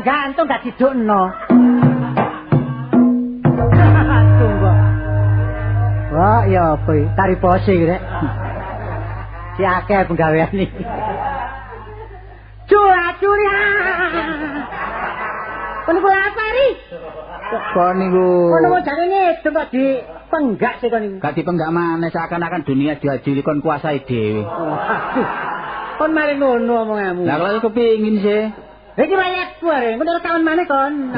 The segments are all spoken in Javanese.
Gantung gak didukno. Tunggu. Wah, ya apa iki? Tari pose iki rek. Si akeh penggawean iki. Cura-curi. Kon iku lapari. Kon niku. Kono wong jane ngedem kok dipenggak sih kon niku. Gak dipenggak maneh seakan-akan dunia diajuli kon kuasai dhewe. Aduh. Kon mari ngono omonganmu. Lah kok kepingin sih. Iki rakyatku arek, engko tahun maneh kon.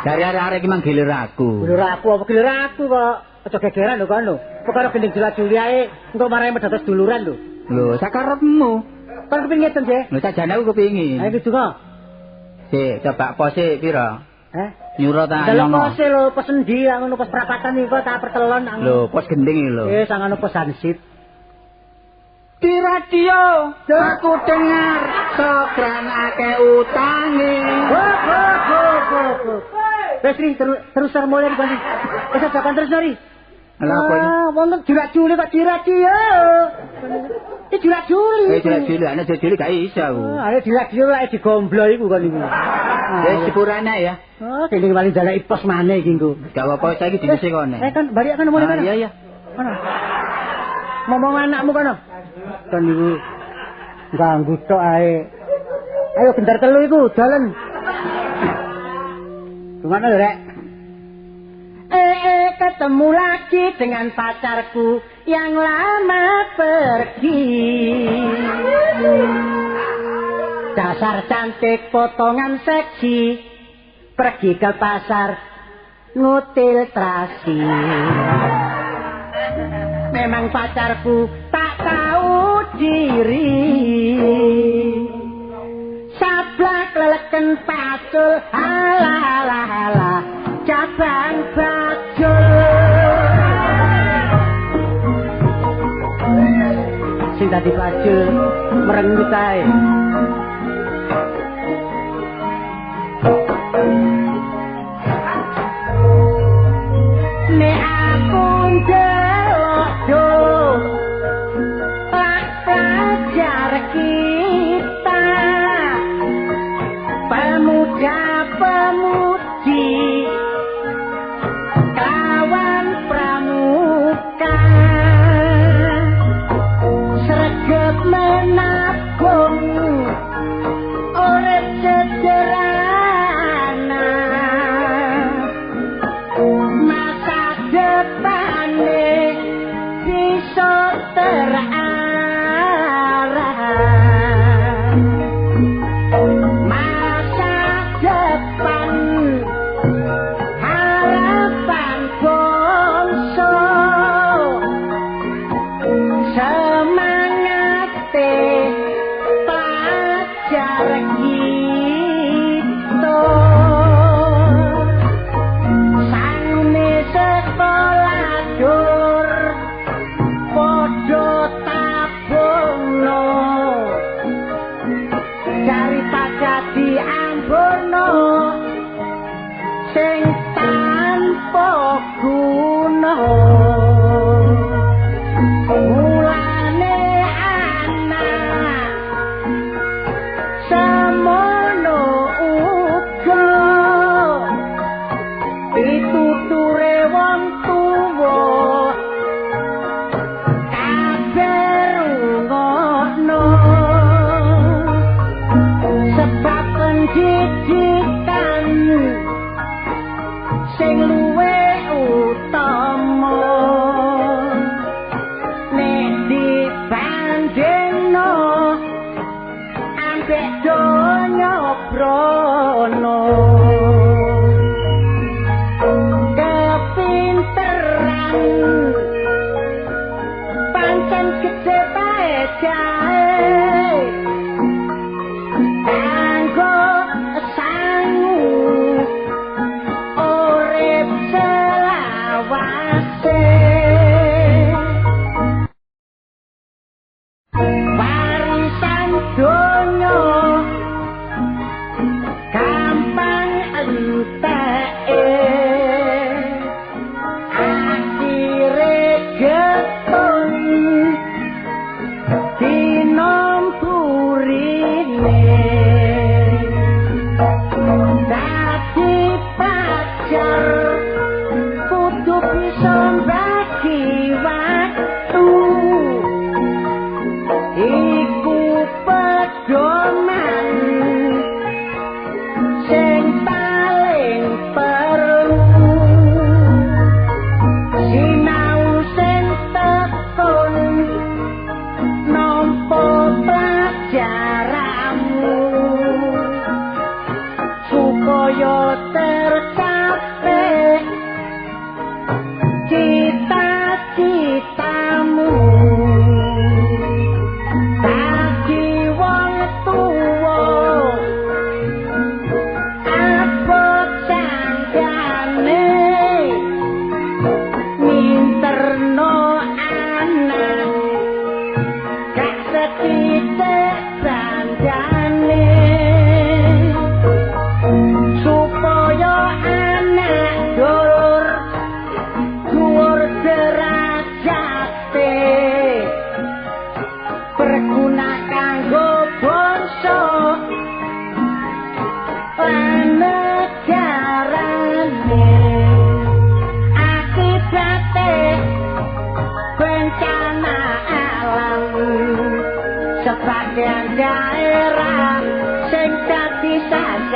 Dari arek-arek iki mang gilir aku. Gilir aku apa gilir aku kok? Aja gegeran lho kon lho. Perkara gending jula-juli ae engko marahi medhot seduluran lho. Lho, sakarepmu. Kon kepingin ngeten, Cek? Lho, sajane aku kepingin. Ayo donga. Sik, coba pose pira? Heh? Nyuro ta nyono. Delok pose lho, pos endi ngono pos perapatan iki kok tak pertelon. Lho, pos gending iki lho. Eh, sangano pos hansip. Di radio aku dengar sokran akeh utange. Wes terus mulai kon. Wis aja kon terus nari. Lah apa iki? Wong jurak-juli kok di radio. Iki jurak-juli. Eh jurak-juli, ana jurak-juli gak iso aku. Ayo di radio lek digomblo iku kon iku. Wis sepurane ya. Oh, dene paling daleki pos maneh iki engko. Gak apa-apa saiki dinese kono. Eh kon balik kono mulai kono. Iya iya. Kono. Ngomong anakmu kono. Kon niku ganggu tok ae. Ayo gendar telu iku dalan. Gimana lho rek? Ketemu lagi dengan pacarku yang lama pergi. Dasar cantik potongan seksi, pergi ke pasar ngutil terasi. Memang pacarku tak tahu diri. Sablak leleken pacul, halah halah halah, cabang bajul. Sing dadi bajul merenggut ae. Nek aku ndelok do lak pelajar kita, pemuda-pemudi kawan pramuka, sregep menabung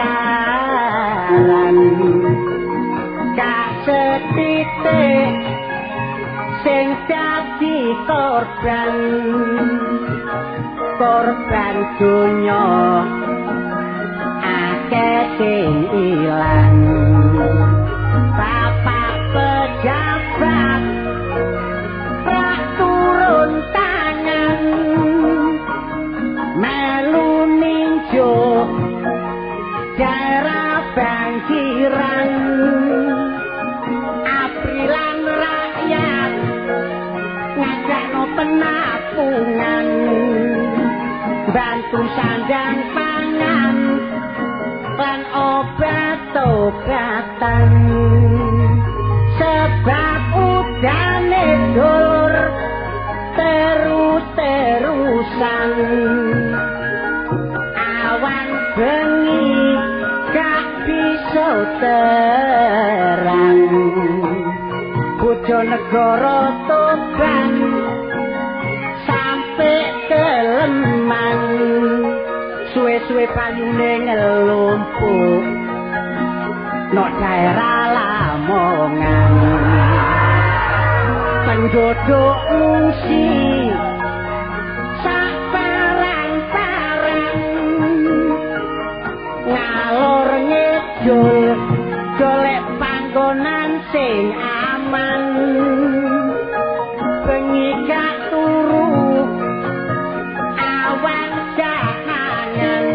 Kebakaran gak setitik sing dadi korban, korban donya akeh sing ilang. Bapak pejabat prak turun tangan melu ninjo daerah banjiran. Aprilan rakyat ngajakno penapungan, bantu sandang pangan lan obat-obatan. Sebab udane dulur terus-terusan, awan bengi gak bisa terang. Bojonegoro Tuban sampe keleman, suwe-suwe banyune ngelumpuk nok daerah Lamongan. Penduduk ngungsi sak parang-parang, ngalor ngidul golek panggonan sing aman. Bengi gak turu awan gak mangan,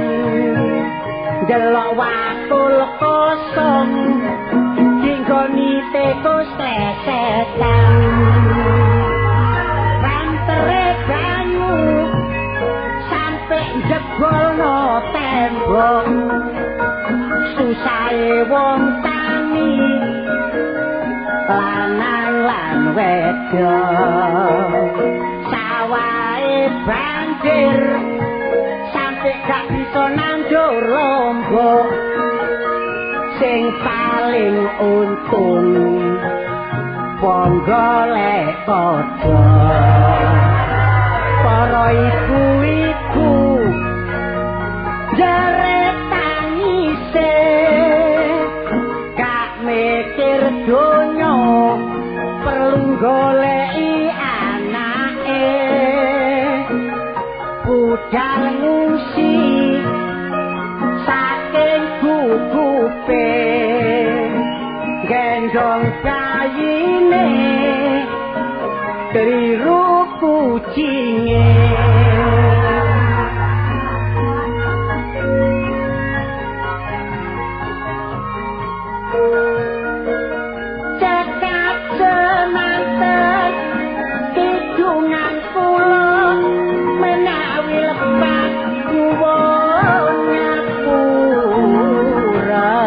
delok wakul kosong dinggoni tikus lesetan. Bantere banyu sampe jebolno tembok, susahe wong tani lanang lan wedok. Sawahe banjir sampe gak bisa nandur lombok, sing paling untung wong golek padha. Para ibu-ibu jeret tangise, gak mikir donya perlu goleki anake. Budal ngungsi saking gugupe, gendong bayine keliru kucinge. Cekap semanten kidungan kula menawi lepat nyuwun ngapura.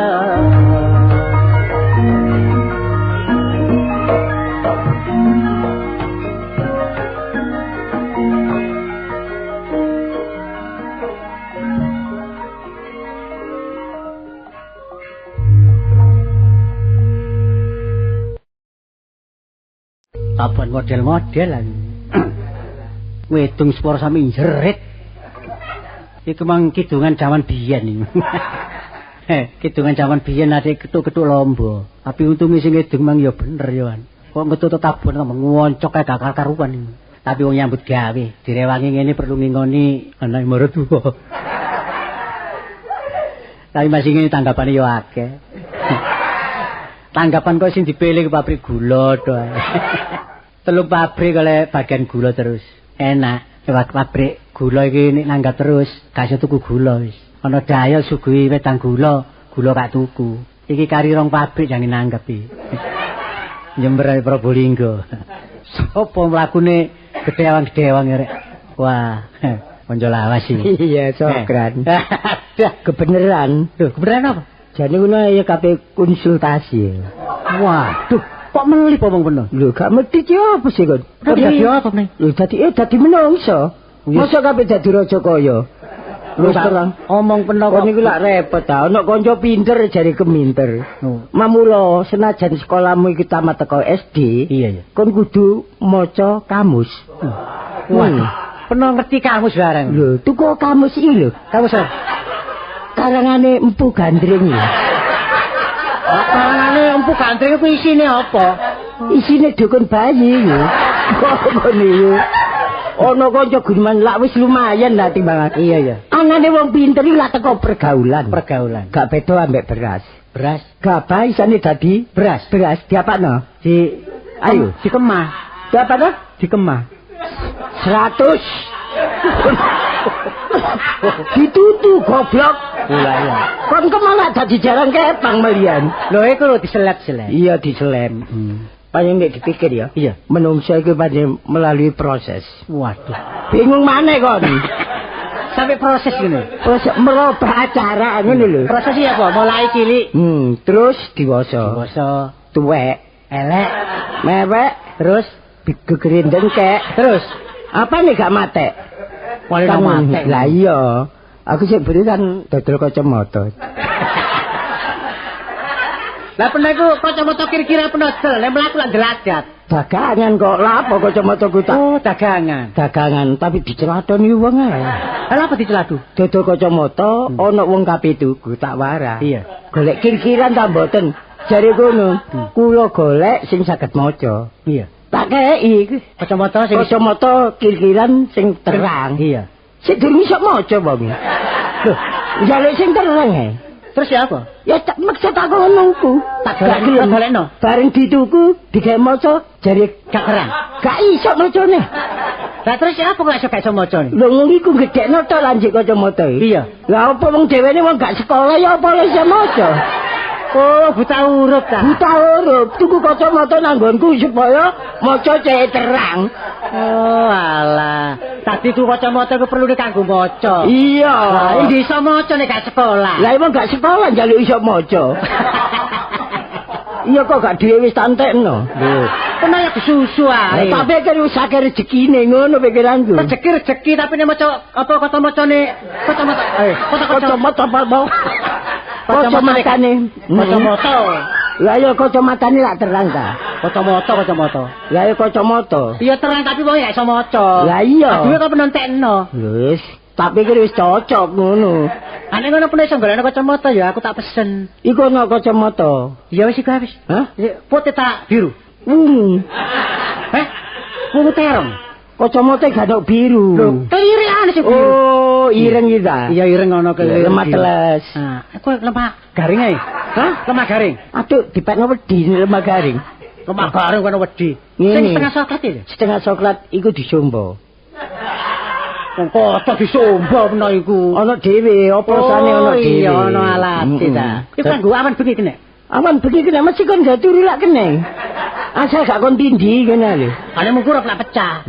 Kapan model-modelan wedung spor sami jerit. Iku mang kidungan jaman biyen iki. Kidungan jaman biyen ate ketuk-ketuk lombo. Tapi untunge sing ngidung mang ya bener ya kan. Kok ngetut tabon tambah ngoncok kae gak karuan iki. Tapi wong nyambut gawe direwangi ngene perlu ngingoni anake maratuwa. Tapi masih ngene tanggapane ya akeh. Tanggapan kok sing dipilih ke pabrik gula to. Telu pabrik oleh bagian gula terus. Enak, pabrik gula iki nek nanggap terus, gak iso tuku gula wis. Ana daya suguhi wedang gula, gula gak tuku. Iki kari rong pabrik jangan nanggap iki. Jember Probolinggo. Sopo mlakune gedewang-gedewang rek. Wah, konco lawas iki. Iya, sokran. Kebeneran. Lho, kebeneran apa? Jane ngono ya kabeh konsultasi. Waduh, kok melip omong bener? Lho, gak mesti ki apa sih kon? Dadi apa meneh? Lho, dadi menungso. Mosok kabeh dadi raja kaya. Wis terang omong peno kok niku lak repot ta. Ana kanca pinter jare keminter. Mamula senajan sekolahmu iki tamat teko SD, iya iya. Kon kudu maca kamus. Waduh, peno ngerti kamus bareng. Lho, tuku kamus iki lho. Kamus apa? Karangane Empu Gandring. Karangane Empu Gandring iku isine apa? Isine dukun bayi yo. Apa niku? Ana kanca guneman lak wis lumayan lah timbangan. Iya iya. Anane wong pinter iki lak teko pergaulan. Pergaulan. Gak beda ambek beras. Beras. Gabah isane dadi beras. Beras diapakno? Di ayo dikemah. Diapakno? Dikemah. 100. Ditutu goblok. Iya iya. Kon kemana dadi jaran kepang melian. Lho iku lho diselep-selep. Iya diselem. Paling nek dipikir ya. Iya. Menungso iku pancen melalui proses. Waduh. Bingung maneh kon. Sampai proses ngene. Proses merubah acara ngono lho. Proses iki apa? Mulai cilik. Terus dewasa. Dewasa, tuwek, elek, mewek, terus gegerendeng kek. Terus apa nih gak matek? Paling matek. Lah iya. Aku sik beri kan dodol kacamata. Lah pernah iku kacamata kira-kira pernah dol, lek mlaku lak ndeladat. Dagangan kok lha apa kacamata ku tak? Oh, dagangan. Dagangan tapi diceladoni wong ae. Lha apa diceladu? Dodol kacamata ana wong kabeh tuku tak warah. Iya. Golek kir-kiran ta mboten? Jare kono, kula golek sing saged maca. Iya. Tak kei kacamata sing kacamata kir-kiran sing terang. Iya. Sing durung iso maca wong. Lho, njaluk sing terang e. Terus ya apa? Ya tak maksud aku nunggu. Tak golekno. Bareng dituku digawe maca jare gak terang. Gak iso macane. Lah terus ya apa kok iso gak iso macane? Lho wong iku gedhekno tok lanjut kacamata iki. Iya. Lah apa wong dhewene wong gak sekolah ya apa iso maca? Oh, buta huruf ta. Buta huruf. Tuku kacamata nang nggonku supaya maca cek terang. Oh, alah. Tadi tuku kacamata iku perlune kanggo maca. Iya. Lah iki iso maca nek gak sekolah. Lah emang gak sekolah njaluk iso maca. Iya kok gak dhewe wis tantekno. Lho, kena ya susu ae. Tak pikir wis akeh rezekine ngono pikiranku. Rezeki-rezeki tapi nek maca apa kacamacane kacamata kacamata apa? Kacamatane. Kacamata. Lah ya kacamatane lak terang ta. Kacamata kacamata. Lah ya kacamata. Iya terang tapi wong gak iso maca. Lah iya. Duwe kok penentekno. Wis, tak pikir wis cocok ngono. Ane ngono pun iso golekno kacamata ya aku tak pesen. Iku ana kacamata. Ya wis iku wis. Hah? Putih tak biru. Ungu. Heh? Ungu terong. Kacamata gak ada biru. Lho, kelirikane sing biru. Oh, ireng iki ta. Iya, ireng ana kelirik. Lemah teles. Nah, aku lemah garing ae. Hah? Lemah garing. Aduh, dipekno wedi lemah garing. Lemah garing kono wedi. Sing setengah coklat iki. Setengah coklat iku disombo. Wong kocok disombo mena iku. Ana dhewe, oplosane ana dhewe. Iya, ana alate ta. Iku kanggo awan bengi kene. Awan bengi kene mesti kon gawe turu lak kene. Asal gak kon tindhi kene lho. Ane mungkur lak pecah.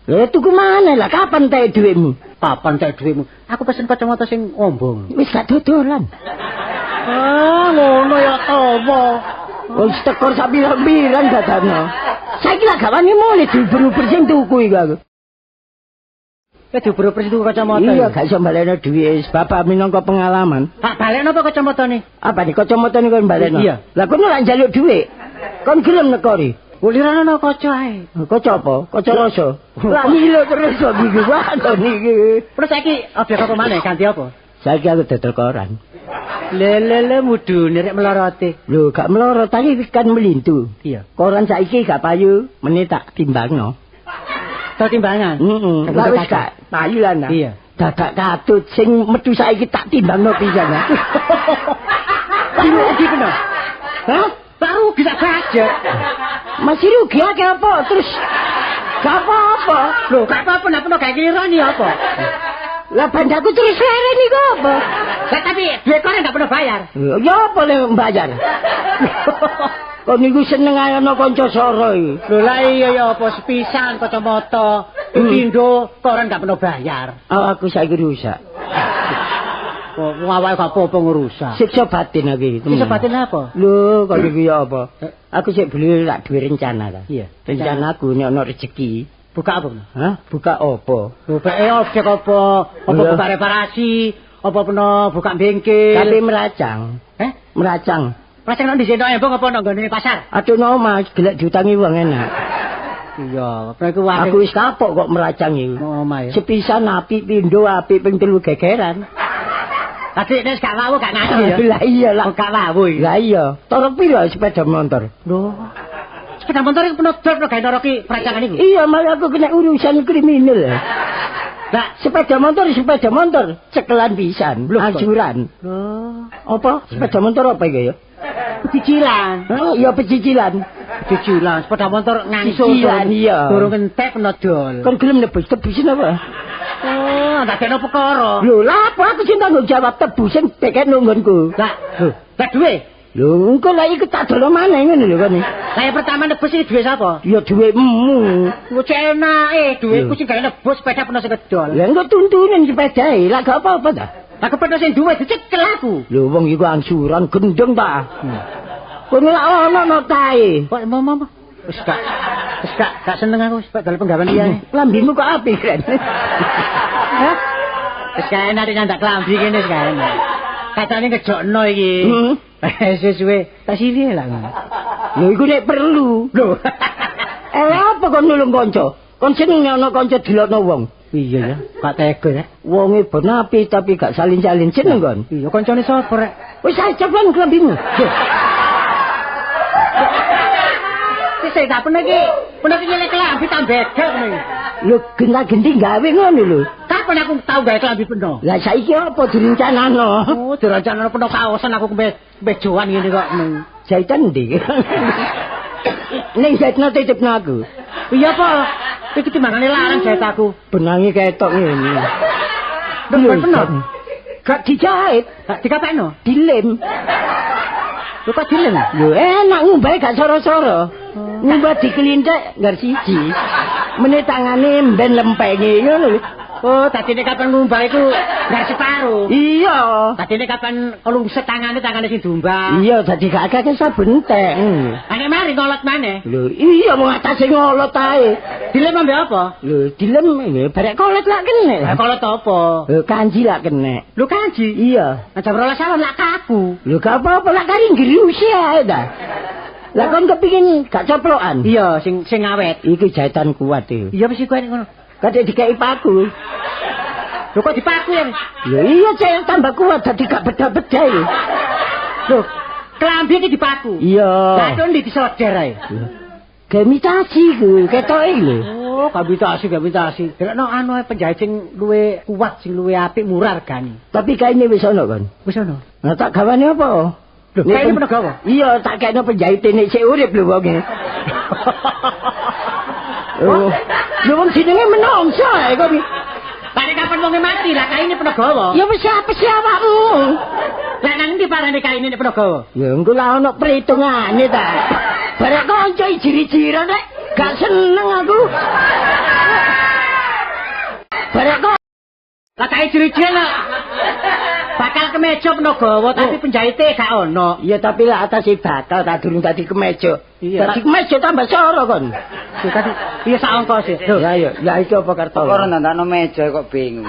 Lha tuku maneh lah kapan tek dhuwitmu? Kapan tek dhuwitmu? Aku pesen kacamata sing ombong. Wis gak dodolan. Ah, ngono ya topo. Wis tekor sak pirang-pirang dadane. Saiki lak gak wani mulih diuber-uber sing tuku iku aku. Kowe diuber-uber sing tuku kacamata. Iya, gak iso balekno dhuwit bapak minangka pengalaman. Tak balekno apa kacamatane? Apa nih kacamatane kon balekno? Iya. Lah kono lak njaluk dhuwit. Kon gelem nekori. Ulirane ana kaca ae. Kaca apa? Kaca rasa. Lah ngilo terus kok iki wae niki. Terus saiki objek apa maneh ganti apa? Saiki aku dodol koran. Le le le mudune rek melorote. Lho, gak melorot tapi kan melintu. Iya. Koran saiki gak payu, meneh tak timbangno. Tak timbangan? Heeh. Lah wis gak payu lah nah. Iya. Dadak katut sing metu saiki tak timbangno pisan. Rugi peno. Hah? Tak rugi tak budget. Masih rugi akeh apa? Terus gak apa-apa. Lho, gak apa-apa nek peno gak kirani apa? Lah bandaku terus leren iku apa? Lah tapi duit koran gak pernah bayar. Ya apa le bayar? Kok niku seneng ae ana kanca soro iki. Lho lah iya ya apa sepisan kacamata, pindho koran gak pernah bayar. Awakku saiki rusak. Kok awake gak apa-apa ngrusak. Siksa batin aku iki. Siksa batin apa? Lho, kok niku ya apa? Aku sik beli lak duwe rencana ta. Iya. Rencanaku nek ana rezeki. Buka apa? Hah? Buka apa? Buka objek apa? Apa buka reparasi? Apa peno buka bengkel? Tapi meracang. Eh? Meracang. Meracang nang ndi embong apa nang nggone pasar? Aduh no Mas, gelek diutangi wong enak. Iya, apa iku wae. Aku wis kapok kok meracang iku. Oh, omah ya. Sepisan apik pindho apik ping telu gegeran. Tadi nek gak wawu gak ngaji ya. Lah iya lah. Gak wawu iki. Lah iya. Toro piro sepeda motor? Lho. Sepeda motor iku penuh drop gawe noroki perancangan iku. Iya, malah aku kena urusan kriminal. Lah, sepeda motor cekelan pisan, angsuran. Lho, apa? Sepeda motor apa iki ya? Pecicilan. Oh, iya pecicilan. Pecicilan, sepeda motor ngangsur. Cicilan, iya. Durung entek kena dol. Kon gelem nebus tebusin apa? Oh, ndadekno perkara. Lho, lha apa aku sing tanggung jawab tebusin dekek nunggonku. Lah, lho, lah duwe. Lho, engko lha iku tak dolo maneh ngono lho kon. Lah yang pertama nebus iki duwe sapa? Ya duwekmu. Lho cek enake, duweku sing gawe nebus sepeda peno sing kedol. Lah engko tuntunen sepedae, lah gak apa-apa ta. Lah kepeno sing duwe dicekel aku. Lho wong iku angsuran gendeng ta. Kono lak ono notae. Kok mau. Wis gak seneng aku wis dal penggawean liyane. Lambimu kok apik, Ren. Hah? Wis gak enak nyandak klambi kene wis gak enak. Katane ngejokno iki. Suwe-suwe tak sili lah. Lho iku nek perlu. Lho. Apa kon nulung kanca? Kon seneng ana kanca dilokno wong. Iya ya, gak tega ya. Wonge ben apik tapi gak salin-salin seneng kon. Iya, kancane sapa rek? Wis aja lan klambimu. Wis tak pernah iki. Pernah iki nyelek klambi tambah begel ngono iki. Lho genta-genti gawe ngono lho. Kapan aku tau gawe klambi peno? Lah saiki apa direncanano? Oh, direncanano peno kaosan aku kemejoan ngene kok. Jahitan ndi? Ning jahitno titipno aku. Iya apa? Iki timbangane larang jahit aku. Benange ketok ngene. Lho peno. Gak dijahit, gak dikapekno? Dilem. Lho kok dilem? Lho enak ngumbahe gak soro-soro. Ngumbah dikelintek nggar siji. Meneh tangane mben lempenge ngono lho. Oh, dadine kapan ngumbah iku nggar separo. Iya. Dadine kapan kelungset tangane sing diumbah. Iya, dadi gak akeh sabun entek. Ane mari ngolot maneh. Lho, iya mung atase ngolot ae. Dilem ambek apa? Lho, dilem barek kolet lak kene. Lah kolet apa? Lho, kanji lak kene. Lho kanji? Iya. Jam 12 awan lak kaku. Lho gak apa-apa lak kari nggerusi ae ta. Lah kon kepingin gak coplokan? Iya, sing awet. Iki jahitan kuat iki. Iya mesti kuat ngono. Kadek dikeki paku. Lho kok dipaku ya? Lho iya cek tambah kuat dadi gak beda-beda iki. Lho, klambi iki dipaku. Iya. Lah kok ndi disoder ae? Gemitasi ku, ketoke lho. Oh, gemitasi. Delokno anu penjahit sing luwe kuat, sing luwe apik, murah regane. Tapi kaine wis ono kon. Wis ono. Lah tak gawane apa? Lho, kaine peno gawa? Iya, tak kekno penjahite nek sik urip lho wonge. Oh. Lho wong jenenge menungso ae kok. Lah nek kapan wonge mati lah kaine peno gawa. Ya wis apa sih awakmu? Lah nang ndi parane kaine nek peno gawa? Ya engko lah ono perhitungane ta. Barek kanca jiri-jiran rek gak seneng aku. Barek kok lah kae jiri-jiran lah. Bakal kemeja peno gawa tapi penjahite gak ono. Iya tapi lah atase bakal tak durung dadi kemeja. Iya. Dadi kemeja tambah soro kon. Iya sak ongkos e. Lho, ya ya iki apa karto? Ora ndandakno meja kok bingung.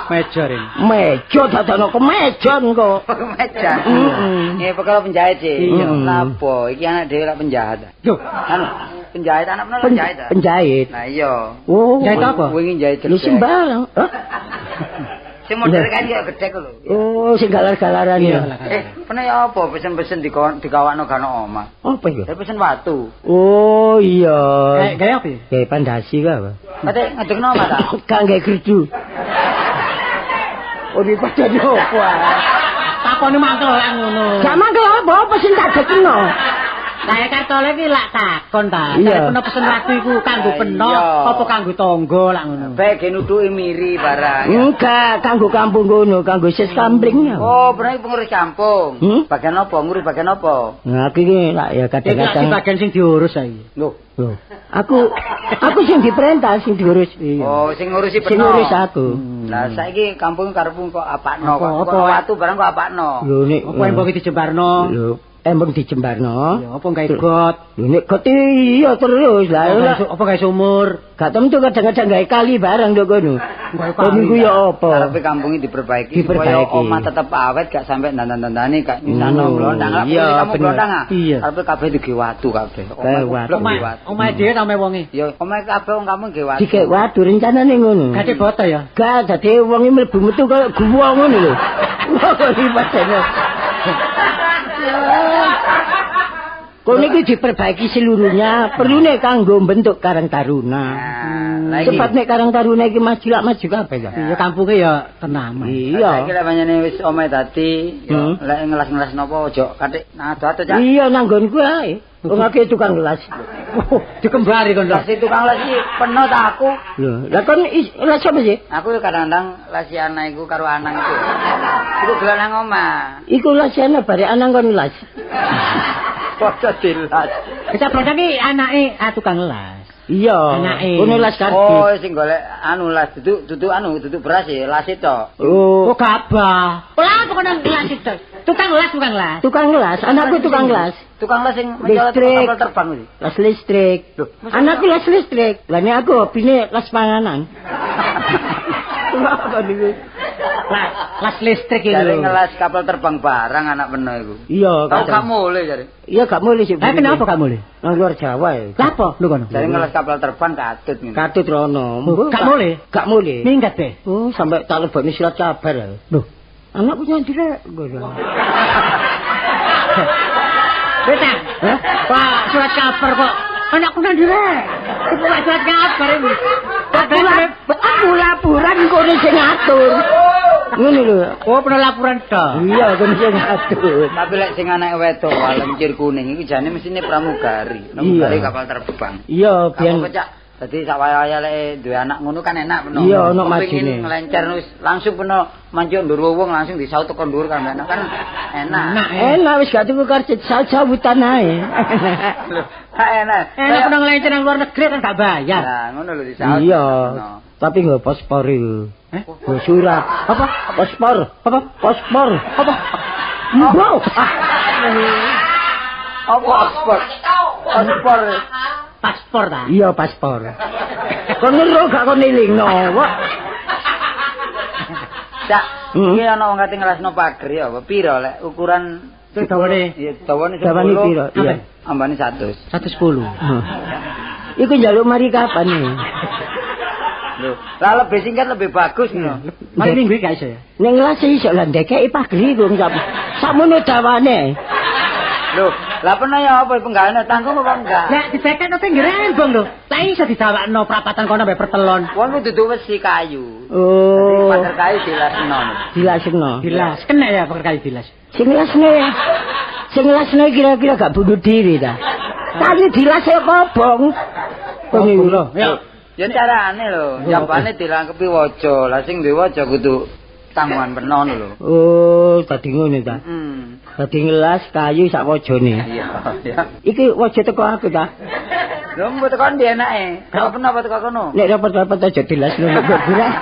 Meja rin. Meja dadakno kemeja kok. Kemeja. Heeh. Perkara penjahit sih. Lapo iki anak dhewe lak penjahat. Lho, anu penjahit anak peno penjahit ta? Penjahit. Nah iya. Oh, jahit apa? Wingi jahit. Lho sembarang. Hah? Sing model kan kaya gedhek lho. Oh, sing galar-galaran ya. Peno ya apa pesen-pesen dikawakno gak ono omah. Apa iku? Ya pesen watu. Oh iya. Kayak apa? Kayak pandasi ka apa? Kate ngedekno omah ta? Gak nggae gerdu. Oh, di padane opo ae? Takone mangkel ora ngono. Gak mangkel apa-apa sing tak dekno. Lah kartole iki lak takon ta. Nek peno pesen watu iku kanggo peno apa kanggo tangga lak ngono. Bae ge nutuki miri barang. Enggak, kanggo kampung ngono, kanggo sis kampling. Oh, peno iki pengurus kampung. Bagian apa? Ngurus bagian apa? Nah, aku iki lak ya kadang-kadang bagian sing diurus saiki. Lho, aku sing diperintah sing diurus. Oh, sing ngurusi peno. Sing ngurus aku. Lah saiki kampung karepmu kok apakno kok. Watu barang kok apakno. Lho nek apa embong dijembarno? Lho, embong dijembarno. Ya apa gawe got? Lho nek got iya terus. Lah apa gawe sumur? Gak tentu kadang-kadang gawe kali bareng lho kono. Gawe kali. Iku ya apa? Karepe kampunge diperbaiki supaya omah tetep awet gak sampe dandan-dandane gak nyusahno blontang. Lah kamu blontang ah. Karepe kabeh digawe watu kabeh. Omahe dhewe ta omahe wonge? Ya omahe kabeh wong kampung gawe watu. Dikek watu rencanane ngono. Gak boto ya? Gak dadi wonge mlebu metu koyo guwa ngono lho. Kok dipatene. Kono iki diperbaiki seluruhnya, perlune kanggo bentuk Karang Taruna. Nah, iki. Sebab nek Karang Taruna iki maju lak maju kabeh ya. Iya kampunge ya tenang. Iya. Saiki lek pancene wis omahe dadi, ya lek ngelas-ngelas napa aja katik nang ado-ado, Cak. Iya nang nggonku ae. Wong akeh tukang las. Dikembari kon lho. Las tukang las iki peno ta aku. Lho, lah kon las apa sih? Aku kadang-kadang lasi anak iku karo anang iku. Iku dolan nang omah. Iku lasiane bare anang kon las. Padha dilas. Cak Blondang iki anake tukang las. Iya. Anake. Kono las kardus. Oh, sing golek anu las duduk anu duduk beras ya, las tok. Oh, Oh gabah. Lah pokoknya las itu. Tukang las, tukang las. tukang las, anakku tukang las. Tukang las sing mencolot Listrik. kapal terbang kuwi. Las listrik. Loh, Anakku las listrik. Lah nek aku hobine las panganan. Apa niku? Las listrik iki Jare lho. ngelas kapal terbang barang anak peno iku. Iya, Tau kadang. gak mulih jare. Iya gak mulih sih. Lah kenapa gak mulih? Nang luar Jawa ya. Lah apa lho kono? Jare ngelas kapal terbang katut ngene. Katut rono. Oh, gak mulih? Gak mulih. Minggat deh. Oh, sampai tak lebokne surat kabar. ya. Loh. Anakku nyandi rek. Ngono. Beta. Hah? Pak, surat kabar kok. Anakku nang ndi rek? Iku Pak surat kabar iki. Aku laporan kono sing ngatur. Ngono lho. Oh, pernah laporan tok. Iya, kono sing ngatur. Tapi lek sing anake wedok walencir kuning iku jane mesine pramugari. Pramugari Iya. kapal terbang. Iya, Biyen biyen Cak. Dadi sak waya-waya lek duwe anak ngono kan enak peno. Iya, ono Kepingin majune. Ngelencer wis langsung peno mancuk ndur wong langsung disaut teko ndur kan enak kan enak. Enak. enak wis gak tuku karcis saut-sautan ae. Lho, gak enak. Enak pernah ngelencer nang luar negeri kan gak bayar. Nah, ngono lho disaut. Iya. Peno. Tapi nggo paspor iku. Eh? Nggo surat. Apa? Paspor. Apa? Paspor. Apa? Mbok. Apa paspor? Paspor. Paspor ta? Iya paspor. Kon ngero gak kon elingno. Wah. Cak, Hmm. iki ana wong kate ngelasno pager ya apa piro lek ukuran Terus dawane iya dawane 10. Dawane piro? Iya. Ambane 100. 110. Iku njaluk mari kapan nih? Lho, lah lebih singkat lebih bagus ngono. Mari minggu iki gak iso ya. Ning las iso lah ndekeki pagri iku sakmono dawane. Lho, lah peno ya apa penggaweane tanggung apa enggak? Lah dibekekno pinggir embong lho. Lah iso didawakno prapatan kono mbek pertelon. Wong ku dudu wesi kayu. Oh. Dadi pager kayu dilasno. Dilasno. Dilas, kena ya pager kayu dilas. Sing lasne. Sing lasne kira-kira gak bunuh diri ta. Kayu dilase kobong. Kok Kobong lho. Ya. Ya carane lho, jambane dilangkepi waja. Lah sing duwe waja kudu tanggungan peno ngono lho. Oh, dadi ngono ta. Heeh. Dadi ngelas kayu sak wajane. Iya, ya. Iki waja teko aku ta. Lho mbok teko ndi enake? Kok peno apa teko kono? Nek repot-repot aja dilas lho kok burak.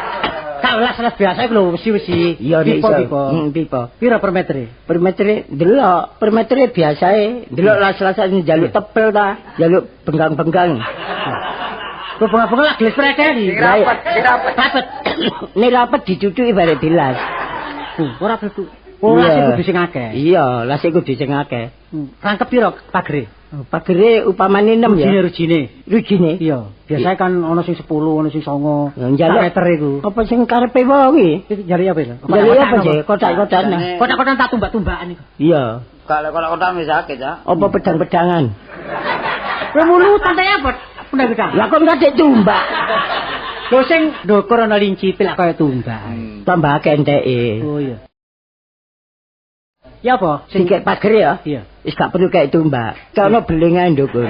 Gak las-las biasa iku lho wesi-wesi. Iya nek pipa iso. pipa. Pipa. Piro per meter? Per metere delok, per metere biasae delok las-lasan njaluk tebel ta, njaluk benggang-benggang. Kok bunga-bunga lagi preteli. Sing rapet, sing rapet. Rapet. Nek rapet dicucuki bare dilas. Ora perlu. Oh, las Iya. kudu sing akeh. Iya, las iku kudu sing akeh. Rangkep piro pagere? Pagere upamane 6 Rujine ya. rujine. Rujine. Iya, biasanya kan ono sing 10, ono sing 9. Ya, njaluk. Sak meter iku. Apa sing karepe wong iki? Iki jare apa itu? Njaluk apa sih? Kotak-kotakan. Jane- Kotak-kotakan tak tumbak-tumbakan iku. Iya. Kalau kotak-kotak wis akeh, Cak. Apa pedang-pedangan? Kowe mulutan ta apa? Pundak kita. Lah kon kadek tumbak. Lho sing ndukur ana lincipe lak kaya tumbak. Tambah akeh enteke. Oh iya. Ya apa? Sing kek pager ya. Iya. Wis gak perlu kayak tumbak. Kono beling ae ndukur.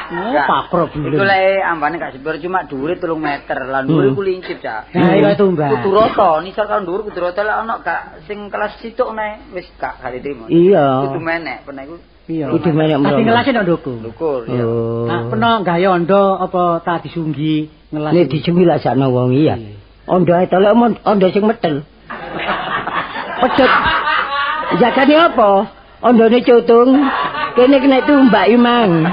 Oh, pakro Iku lek ambane gak sepiro cuma dhuwure 3 meter. Lah dhuwure iku lincip, Cak. Nah, iya tumbak. Kudu rata, nisor karo dhuwur kudu rata lek ana gak sing kelas situk nae wis gak diterima. Iya. Kudu menek, peno iku Iya. Kudu menek Dadi mrono. ngelase nang ndukur. ndukur ya. Oh. Nah, peno gawe ondo apa ta disunggi ngelas. Nek dijumi lak sakno wong iya. Ondo ae to lek ondo sing metel. Pedhot. Jagane apa? Ondone cutung. Kene kena tumbak imang.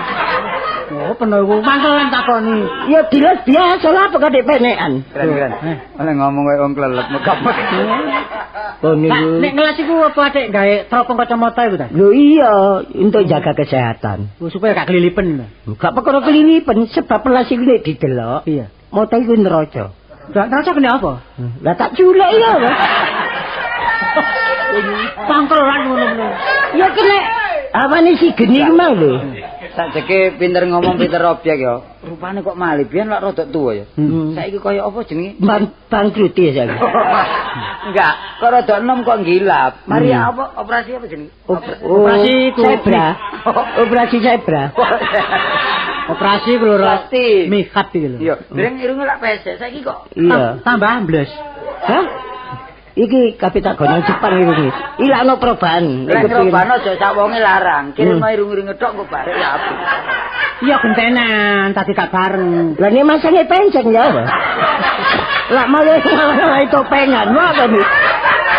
Oh, peno iku mangkelan takoni. Ya dilas biasa lah apa kadek penekan. Keren-keren. Oleh ngomong koyo wong klelep megap. Kon Lah, niku. nek ngelas iku apa adek gawe teropong kacamata iku ta? Lho iya, untuk jaga kesehatan. Oh, supaya gak kelilipen. Gak perkara kelilipen sebab pelas iku nek didelok, Iya. moto iku neraca. Lah, neraca kena apa? Lah tak culek ya. Pangkelan ngono-ngono. Ya kena awane si geni ku mau lho. Sakjeke pinter ngomong pinter objek ya. Rupane kok malih biyen lak rodok tuwa ya. Saiki kaya apa jenenge? Bangkrut ya saiki. Enggak, kok rodok enom kok gilap. Mari apa operasi apa jenenge? Operasi zebra. Operasi zebra. Operasi ku lho pasti. Mikat iki lho. Iya, dereng irunge lak pesek saiki kok tambah ambles. Hah? Iki kabeh tak gono Jepang iki. Ilakno perubahan. Lek perubahan aja sak wonge larang. Kirim irung-irung tok engko barek ya apik. Iya gentenan, tadi gak bareng. Lah nek masange penceng ya apa? Lah malah malah topengan wae to.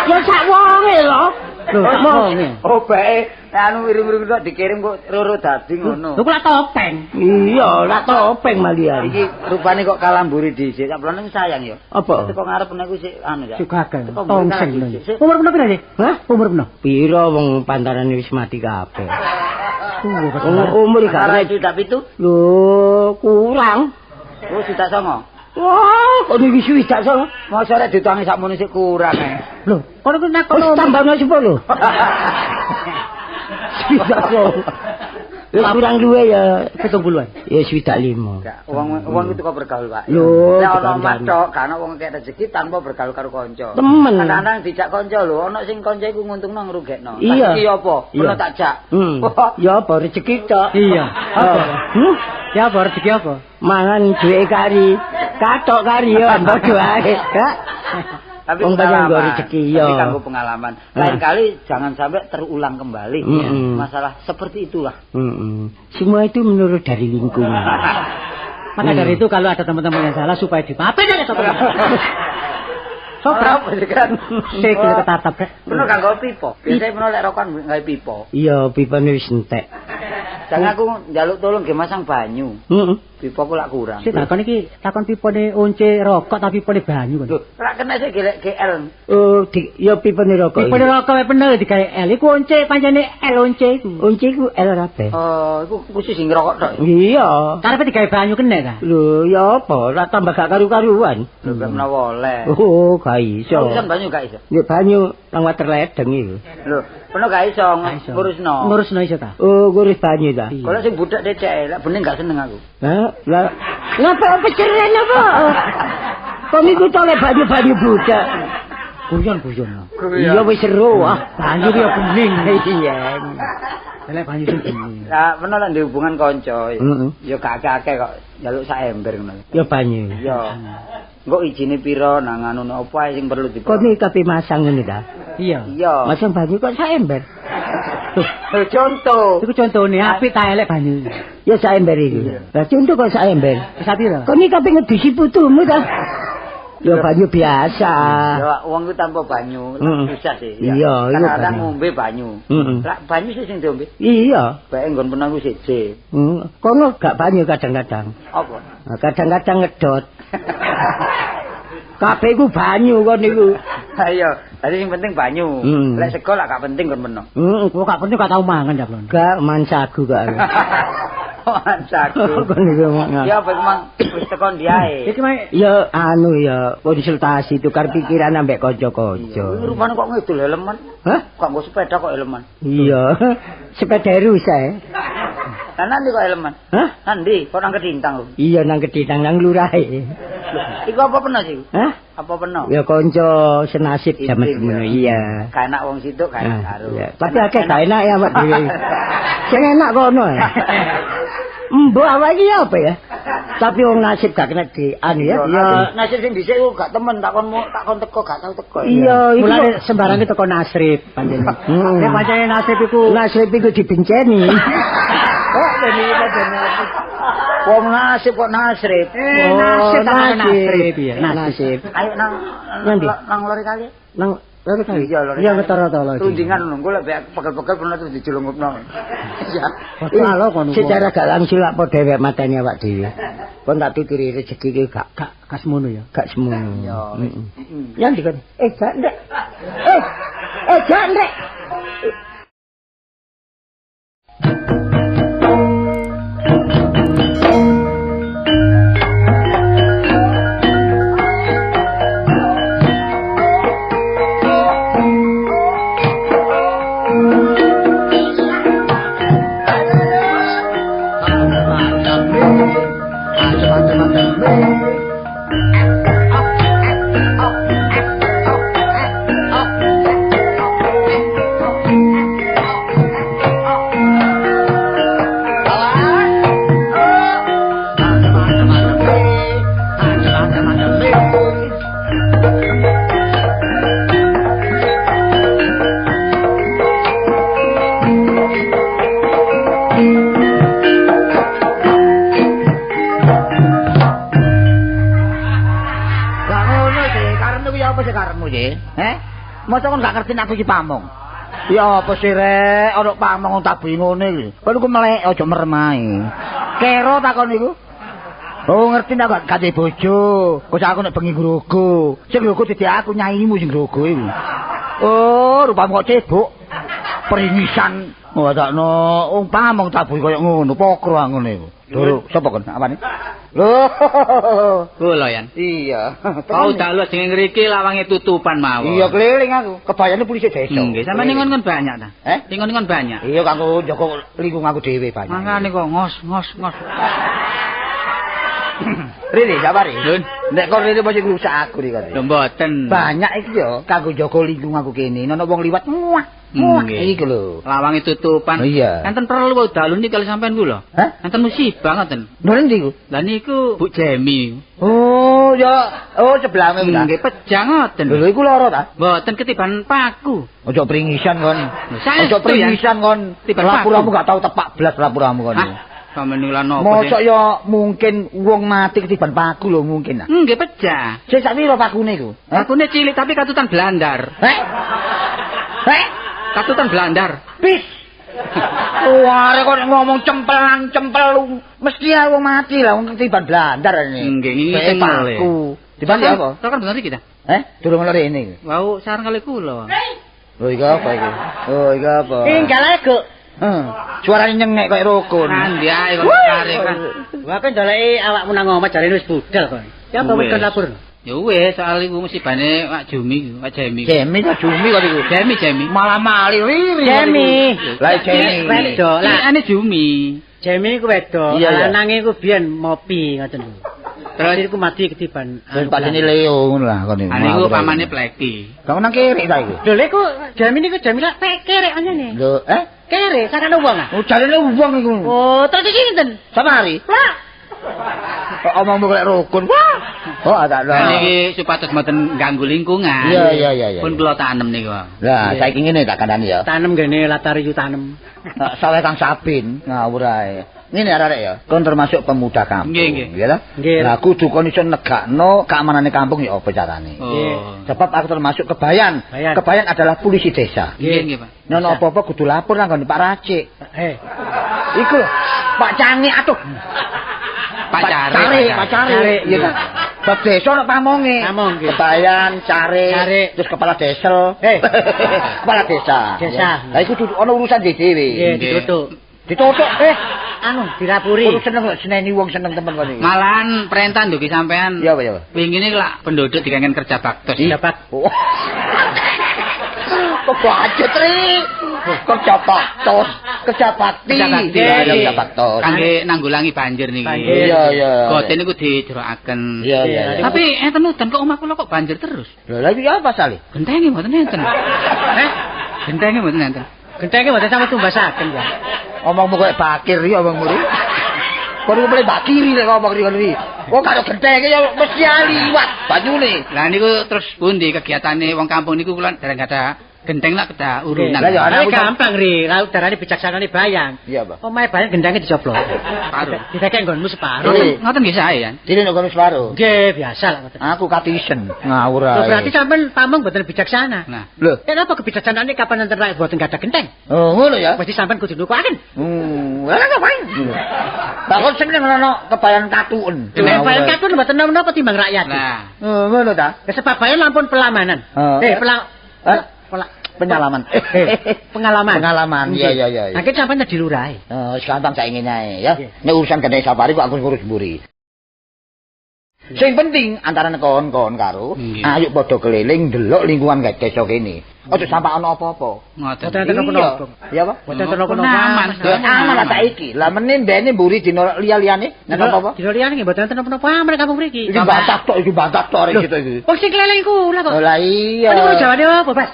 Ya sak wonge lho. Lho, sak wonge. Obake anu irung-irung tok dikirim kok roro dadi ngono. Lho kok lak topeng. Iya, lak topeng malian. Iki rupane kok kalamburi dhisik. Sak bloneng sayang ya. Apa? Teko ngarep nek ku sik anu ya. Gagal. Tongseng lho. Umur peno pira sih? Hah? Umur peno? Pira wong pantarane wis mati kabeh. Umur gak 67? Lho, kurang. Oh, 69. Wah, kok niki 69. Mosok rek diutangi sakmono sik kurang e. Lho, kono ku nakon wis tambahno 10. 69. Ya kurang luwe ya 70-an. Ya 65. Enggak, wong itu kok bergaul, Pak. Lho, nek ana omah tok, gak ana wong kek rezeki tanpa bergaul karo kanca. Temen. Kadang-kadang dijak kanca lho, ana sing kanca iku nguntungno ngrugekno. Iya. Iki apa? Perlu tak jak. Ya apa rezeki tok. Iya. Apa? Ya apa rezeki apa? Mangan duwe kari. Katok kari ya padha ae. Kak. Tapi pengalaman, rezeki, tapi kanggo pengalaman. Lain kali jangan sampai terulang kembali masalah seperti itulah. Semua itu menurut dari lingkungan. Maka dari itu kalau ada teman-teman yang salah supaya dimaafin aja teman-teman. Sobrap kan. Sikil ketatap rek. Bener kanggo pipa. Biasane menawa lek rokokan gawe pipa. Iya, pipane wis entek. Jangan aku njaluk tolong nggih masang banyu. Pipa ku lak kurang. Sik takon iki, takon pipane once rokok tapi pipane banyu kon. Lho, lak kena sik gelek GL. Oh, ya pipane rokok. Pipane rokok wae bener digawe L. Iku once pancene L once iku. Once iku L kabeh. Oh, iku khusus sing ngerokok tok. Iya. Karepe digawe banyu kena ta? Lho, ya apa? Lak tambah gak karu-karuan. Lho, gak menawa oleh. Oh, gak iso. Urusan banyu gak iso. Nek banyu nang water ledeng iku. Lho, peno gak iso ngurusno. Ngurusno iso ta? Oh, ngurus banyu ta. Kalau sing budak decek, lak bening gak seneng aku. Hah? Lah, ngapa peceren apa? Kok niku to lek banyu-banyu budak. Guyon-guyon. Iya wis seru ah. Banyu ki ya bening. Iya. Lek banyu sing bening. Lah, peno lek ndek hubungan kanca. Ya gak akeh kok njaluk sak ember ngono. Ya banyu. Iya. Engko ijine pira nang anu apa ae sing perlu diperlu. Kok iki kape masang ngene ta? Iya. Iya. Masang banyu kok sak ember. Lho contoh. Iku contone apik ta elek banyu. Ya sak ember iki. Lah contoh kok sak ember. Wis pira? Kok iki kape ngedusi putumu ta? Ya banyu biasa. Ya wong iku tanpa banyu susah sih. Iya, iya. Kadang ngombe banyu. Lah banyu sih sing diombe. Iya. Bae nggon peno iku siji. Kono gak banyu kadang-kadang. Apa? Kadang-kadang ngedot. Kabeh iku banyu kon niku. Ha iya, dadi sing penting banyu. Lek sego lak gak penting kon meno. Kok gak penting gak tau mangan ya, Blon. Gak man sagu gak. Man sagu. Kon niku. Ya apa iku mang wis tekan diae. Iki mae ya anu ya konsultasi tukar pikiran ambek kanca-kanca. Rupane kok ngidul helman. Hah? Kok nggo sepeda kok helman? Iya. Sepeda rusak. Lah nanti kok helman? Hah? Nanti kok nang Kedintang lho. Iya nang Kedintang nang lurahe. Iku apa peno sih? Hah? Apa peno? Ya kanca senasib jaman semono. Iya. Gak enak wong situk gak enak karo. Tapi akeh gak enak ya awak dhewe. Sing enak kono ya. Mbok awak iki apa ya? Tapi wong nasib gak kena di anu ya. Iya, nasib sing dhisik ku gak temen tak kon teko gak tau teko. Iya, iku mulane sembarang teko nasib pancene. Nek pancene nasib iku nasib iku dibenceni. Kok dene wong nasib kok nasib. Nasib tak nasib ya. Nasib. Ayo nang nang lori kali. Nang lori kali. Iya, lori. Iya ketara to lho. Tundingan nunggu lek pegel-pegel pernah terus dijulungupno. Iya. Halo kono. Secara gak langsung lak padha dhewek mateni awak dhewe. Kon tak tuturi rezeki iki gak gak semono ya. Gak semono. Iya. Ya ndi kon? Gak ndek. Gak ndek. rupamu iki? Heh? Mosok kon gak ngerti nek aku iki pamong. Ya apa sih rek, ana pamong tabuhi ngene iki. Kon iku melek aja merem ae. Kero takon iku. Oh ngerti nek gak gak bojo. Kok aku nek bengi grogo. Sing grogo dadi aku nyaimu sing grogo iku. Oh, rupamu kok cebok. Peringisan. Oh, takno wong pamong tabuhi koyo ngono, pokro ngene iku. Lho, sapa kon? Apane? Lho. Kula Yan. Iya. Kau dalu jeneng ngriki lawange tutupan mawon. Iya, keliling aku. Kebayane polisi desa. Nggih, sampeyan ningon-ngon banyak ta? Eh? Ningon-ningon banyak. Iya, kanggo njaga lingkung aku dhewe banyak. Mangane kok ngos-ngos ngos. Rene, sabari. Lho, nek kon rene mesti ngrusak aku iki kon. Lho mboten. Banyak iki yo kanggo njaga lingkung aku kene. Nono wong liwat muah. Muah iki lho. Lawange tutupan. Iya. Enten perlu dalu niki kali sampean ku lho. Enten musibah ngoten. Lho endi iku? Lah niku Bu Jemi. Oh, ya. Oh, sebelahmu ta. Nggih, pejah ngoten. Lho iku lara ta? Mboten ketiban paku. Aja pringisan kon. Aja pringisan kon. Lapuramu gak tau tepak blas lapuramu kon. Sampeyan lan napa? Mosok ya mungkin wong mati ketiban paku lho mungkin. Nggih pejah. Sik sak piro pakune iku? Pakune cilik tapi katutan blandar. Heh? Heh? Katutan blandar. Pis. Wah, kok ngomong cempelang cempelung, mesti ae wong mati lah wong ketiban blandar ini. Nggih, ngene paku. Tiban apa? Tekan bener iki ta? Eh, durung ono rene iki. Wau sareng kali kula. Lho iki apa iki? Oh, iki apa? Tinggal ae, Guk. Suarane nyengek koyo rukun. Nandi ae kok tarik kan. Wah, kan ndoleki awakmu nang omah jarene wis budal kok. Ya apa wis kon lapor? Ya wis, soal iku musibane Pak Jumi, Pak Jemi. Jemi ta Jumi kok iku. Jemi, Jemi. Malah mali riri. Jemi. Lah Jemi. Wedok. Lah ane Jumi. Jemi iku wedok, lanange iku biyen mopi ngoten lho. Terus iku mati ketiban. Terus padene Leo ngono lah kon iku. Ane iku pamane Pleki. Kamu nang kere ta iku? Lho iku Jemi niku Jemi lak kerek anjene. Lho, eh? Kere, sakane wong ah. Oh, jarene wong iku. Oh, terus iki sinten? Samari. Lah. Kok omongmu kaya rukun. Wah. Oh, ada lho. Niki supados mboten ganggu lingkungan. Iya, iya, iya. Pun kula tanem niku. Lah, saiki ngene tak kandhani ya. Tanem ngene latar yu tanem. Saweh Kang Sabin ngawur ae. Ngene arek-arek ya, kon termasuk pemuda kampung. Nggih, nggih. Ta? Lah kudu kon iso negakno keamanane kampung ya apa carane. Oh. Sebab aku termasuk Kebayan. Kebayan adalah polisi desa. Nggih, nggih, Pak. Nek ono apa-apa kudu lapor nang Pak Racik. Iku lho, Pak Cangi atuh. Pak Cari, Pak Cari. Iya ta. Bab desa ono pamonge. Kebayan, Cari, terus kepala desa. Kepala desa. Desa. Lah iku ono urusan dhewe. Nggih, ditutuk. Ditutuk anu dilapuri. Kudu seneng kok seneni wong seneng temen kon iki. Malahan perintah ndugi sampean. Iya, Pak, iya. Wingi niki lak penduduk dikengken kerja baktos. Kerja baktos. Kok bajet ri. Kerja baktos, kerja bakti. Kerja baktos. Kangge nanggulangi banjir niki. Iya, iya. Gote niku dijerokaken. Iya, iya. Tapi enten udan kok omah kula kok banjir terus. Lho, lha iki apa sale? Gentenge mboten enten. Heh? Gentenge mboten enten. Gentenge mboten sampe tumbasaken ya. Omongmu koyo bakir iki omongmu iki. Kon iku mulai bakiri nek ngomong iki iki. Wong karo gentenge ya mesti liwat banyune. Lah niku terus pundi kegiatane wong kampung niku kula dereng ada genteng lak kedah urunan. Lah ya gampang ri, lalu darane bicaksanane Bayang. Iya, Pak. Omahe Bayang gentenge dicoplok. Separuh. Ditekek nggonmu separuh. Ngoten nggih sae ya. Dene nek nggonmu separuh. Nggih, biasa lah ngoten. Aku katisen ngawur ae. Berarti sampean pamong mboten bijaksana. Nah. Lho, kenapa kebijaksanaane kapan enten rakyat mboten gadah genteng? Oh, ngono ya. Mesti sampean kudu nukuaken. Lah ngapain? Lah kok seneng ono kebayan katuen. Kebayan katuen mboten napa timbang rakyat. Nah. Oh, ngono ta. Sebab bayan lampun pelamanan. Pengalaman. Pengalaman. Pengalaman. Iya, iya, iya. Mangke sampean dadi lurahe. Oh, gampang saiki ngene ae ya. Nek urusan genteng safari kok aku ngurus mburi. Sing penting antarane kon-kon karo ayo padha keliling ndelok lingkungan desa kene. Aja sampe ana apa-apa. Ngoten. Mboten enten napa-napa. Iya apa? Mboten enten napa-napa. Aman. Aman lah saiki. Lah meneh mbene mburi dina liya-liyane nek apa-apa. Dina liyane nggih mboten enten napa-napa aman kampung mriki. Iki bantah tok, iki bantah tok arek situ iki. Wong sing keliling kula kok. Lah iya. Niku jawane apa, Bas?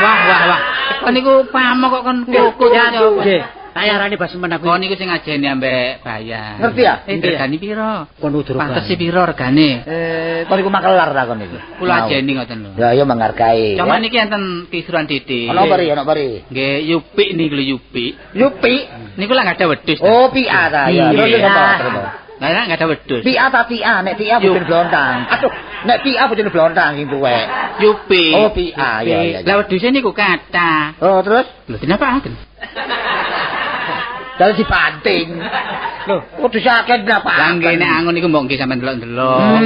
Wah, wah, wah. Kon niku pamong kok kon kukut. Nggih. Tayarane basemen aku. Kon niku sing ngajeni ambek Bayang. Ngerti ya? Regane piro? Kon udur. Pantes piro regane? Kon niku makelar ta kon niku. Kula ajeni ngoten lho. Ya iya menghargai. Cuma niki enten kisuran titik. Ana apa ri? Ana apa ri? Nggih, Yupik niku lho Yupik. Yupik niku lak gak ada wedhus. Oh, PA ta ya. Terus apa? Lah nek gak ada wedhus. Pia ta Tia, nek Tia bojone blontang. Aduh, nek Tia bojone blontang sing tuwek. Yupi. Oh, Pia, iya iya. Lah wedhuse niku kathah. Oh, terus? Lho dinapakaken? Dalan dibanting. Lho, wedhus akeh dinapakaken. Lah nggih nek angon niku mbok nggih sampean delok-delok.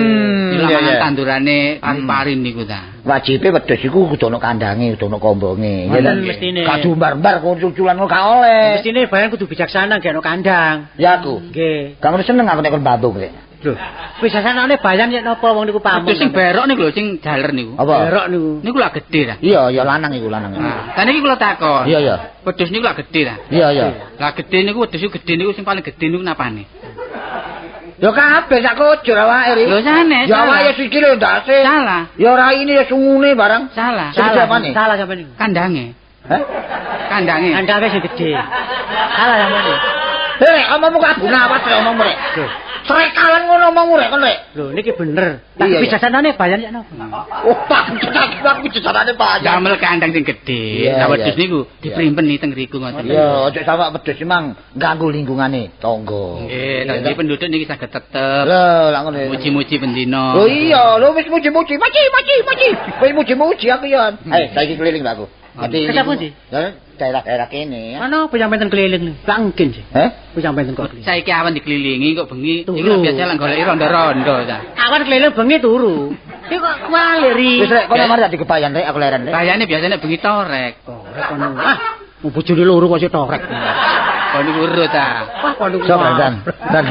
Iya iya. Tandurane pari-pari niku ta. Wajibe wedhus iku kudu ana kandange, kudu ana kombonge. Ya mestine. Gak diumbar-umbar kuculan gak oleh. Mestine bayan kudu bijaksana nggih ana kandang. Ya aku. Nggih. Gak ngono seneng aku nek kon bambung rek. Lho, bijaksanane bayan yen napa wong niku pamong. Wedhus sing berok niku lho sing jaler niku. Apa? Berok niku. Niku lak gedhe ta. Iya, ya lanang iku lanang. Nah, niki kula takon. Iya, iya. Wedhus niku lak gedhe ta. Iya, iya. Lah gedhe niku wedhus gedhe niku sing paling gedhe niku napane? Ya kabeh sak kujur awake ri. Lho sanes. Ya awake ya sikile ndase. Salah. Ya raine ya sungune barang. Salah. Salah. Salah sampean niku. Kandange. Hah? Kandange. Kandange sing gedhe. Salah sampean niku. Hei, omongmu kok abu nawas rek omongmu rek. Srekalan ngono omongmu rek kon rek. Lho niki bener. Tak bijaksanane bayan yak napa? Oh, tak aku bijaksanane bayan. Damel kandang sing gedhe. Lah wedhus niku diprimpeni teng riku ngoten. Iya, aja sampe wedhus memang ganggu lingkungane tangga. Nggih, dadi penduduk niki saged tetep. Lho, lak ngono. Muji-muji bendina. Lho iya, lho wis muji-muji. Maci, maci, maci. Wis muji-muji aku ya. Eh, saiki keliling lho aku. Kesapa ndi? Daerah-daerah kene. Ana apa sampeyan keliling? Lak mungkin sih. Heh? Apa sampeyan kok keliling? Saiki awan dikelilingi kok bengi. Iku biasa lak goleki rondo-rondo ta. Awan keliling bengi turu. Iki kok kuali ri. Wis rek kono mari dadi kebayan rek aku leren rek. Bayane biasane bengi torek. Torek kono. Ah, bojone loro kok sik torek. Kono urut ta. Wah, kono. Sopo Dan? Dan.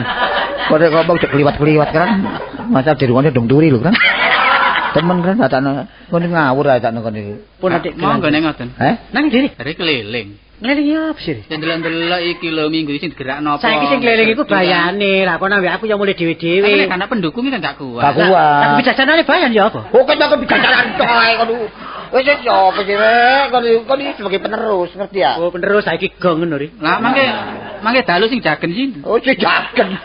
Kono ngomong cek kliwat-kliwat kan. Masa dirungone dong turi lho kan. Temen kan takno kono ngawur ae takno kono iki. Pun adik monggo nek ngoten. Heh? Nang diri. Dari keliling. Ngeliling ya apa sih? Sing delok-delok iki lho minggu iki sing digerakno apa? Saiki sing keliling iku bayane. Lah kono ambek aku ya mulih dhewe-dhewe. Tapi nek anak pendukung iki kan gak kuat. Gak kuat. Lah bijaksanane bayan ya apa? Kok kok bijaksanane tok ae kono. Wis wis yo apa sih rek kono kono sebagai penerus ngerti ya? Oh penerus saiki gong ngono ri. Lah mangke dalu sing jagen sih. Oh sing jagen.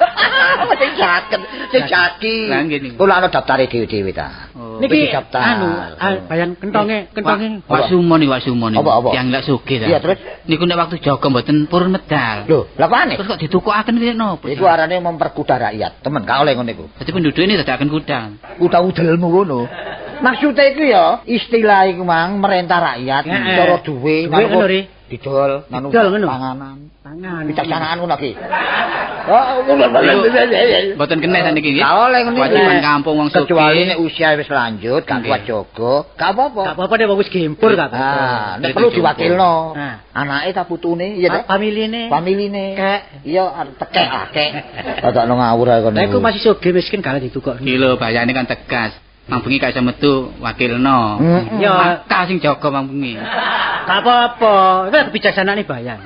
Sing jagen, sing jagi. Lah nggih niku. Kula ana daftare dhewe-dhewe ta. Niki anu bayan kentonge, kentonge. Wak Sumo niku, Wak Sumo niku. Yang lak sugih ta. Iya terus niku nek waktu jaga mboten purun medal. Lho, lha kok aneh? Terus kok ditukokaken iki napa? Iku arane memperkuda rakyat. Temen gak oleh ngono iku. Dadi penduduk ini dadakan kuda. Kuda udelmu ngono. Maksudnya iku ya, istilah iku mang merentah rakyat cara duwe ngono ri. Didol panganan. Pangan. Bijaksanaan ngono iki. Oh, mboten kena saniki nggih. Gak oleh ngono iki. Kewajiban kampung wong sugih. Kecuali nek usia wis lanjut, gak kuat jaga, gak apa-apa. Gak apa-apa nek wong wis gempur gak apa-apa. Ah, nek perlu diwakilno. Anake ta putune, iya ta? Familine. Familine. Kek. Iya, tekek akeh. Dadakno ngawur ae kono. Lah iku masih sugih miskin gak ditukokno. Iki lho bayane kan tegas. Mang bengi gak iso metu wakilno. Ya maka sing jaga mang bengi. Gak apa-apa. Iku kebijaksanaane bayan.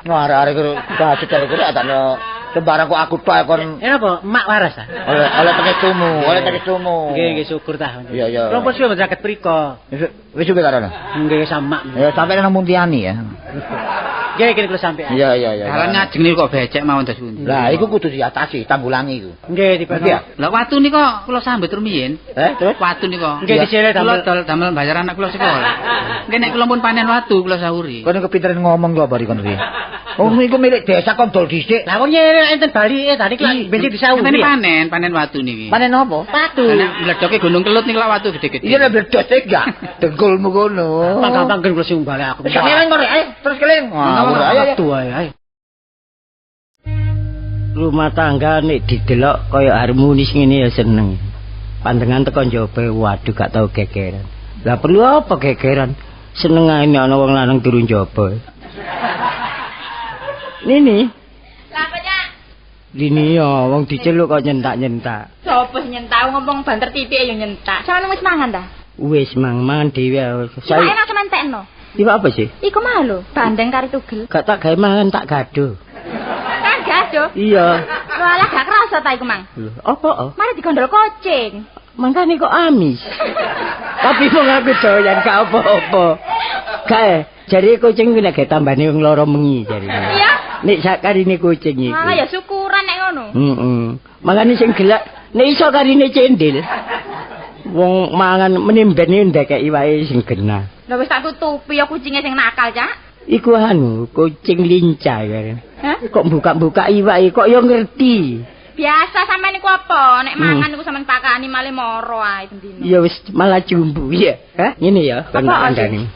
Wah, arek-arek iku bajut arek iku takno sembarang kok aku tok kon. Apa? Emak waras ta? Oleh pengestumu, oleh pengestumu. Nggih, nggih syukur ta. Iya, iya. Lha suwe mboten saged prika. Wis suwe karono. Nggih sama. Ya sampe nang Muntiani ya. Nggih, kene kula sampean. Iya, iya, iya. Dalan ngajeng niku kok becek mawon dos pundi. Lah iku kudu diatasi, tanggulangi iku. Nggih, dipeno. Lah watu nika kula sambet rumiyin. Terus watu nika. Nggih disele damel damel bayar anak kula sekolah. Nggih nek kula pun panen watu kula sahuri. Kono kepinteran ngomong kok bari kono iki. Oh iku milik desa kon dol dhisik. Lah wong nyere enten balike tadi ki benci disauri. Panen, panen watu niki. Panen apa? Watu. Nek mledoke Gunung Kelut niki lak watu gede-gede. Iya nek mledos e gak dengkulmu kono. Gampang-gampang kula sing balik aku. Keliling kok ayo terus keliling. Ayo ayo. Rumah tangga nek didelok kaya harmonis ngene ya seneng. Pandengan teko njobe waduh gak tau gegeran. Lah perlu apa gegeran? Seneng ae nek ana wong lanang turu njaba. Nini. Lah apa, Cak? Dini ya wong diceluk kok nyentak-nyentak. Sopo sing nyentak ngomong banter titik ya nyentak. Sampeyan wis mangan ta? Wis mangan dhewe. Saya enak sampean tekno. Iku apa sih? Iku mah lho, bandeng kari tugel. Gak tak gawe mangan tak gaduh. Kan gaduh? Iya. Lho alah gak kerasa ta iku, Mang? Lho, apa? Mari digondol kucing. Mangkane kok amis. Tapi wong aku doyan gak apa-apa. Kae, jare kucing ku nek tambane wong loro mengi jare. Iya. Nek sak karine kucing iku. Malah ya syukuran nek ngono. Heeh. Mangkane sing gelak nek iso karine cendil. Wong mangan menimben ndekeki wae sing genah. Lah wis tak tutupi ya kucinge sing nakal, Cak. Iku anu, kucing lincah ya. Hah? Kok buka-buka iwak kok yo ngerti. Biasa sampean niku apa? Nek mangan niku sampean pakani malih moro ae bendino. Ya wis malah jumbu ya. Hah? Ngene ya, kon kandhani.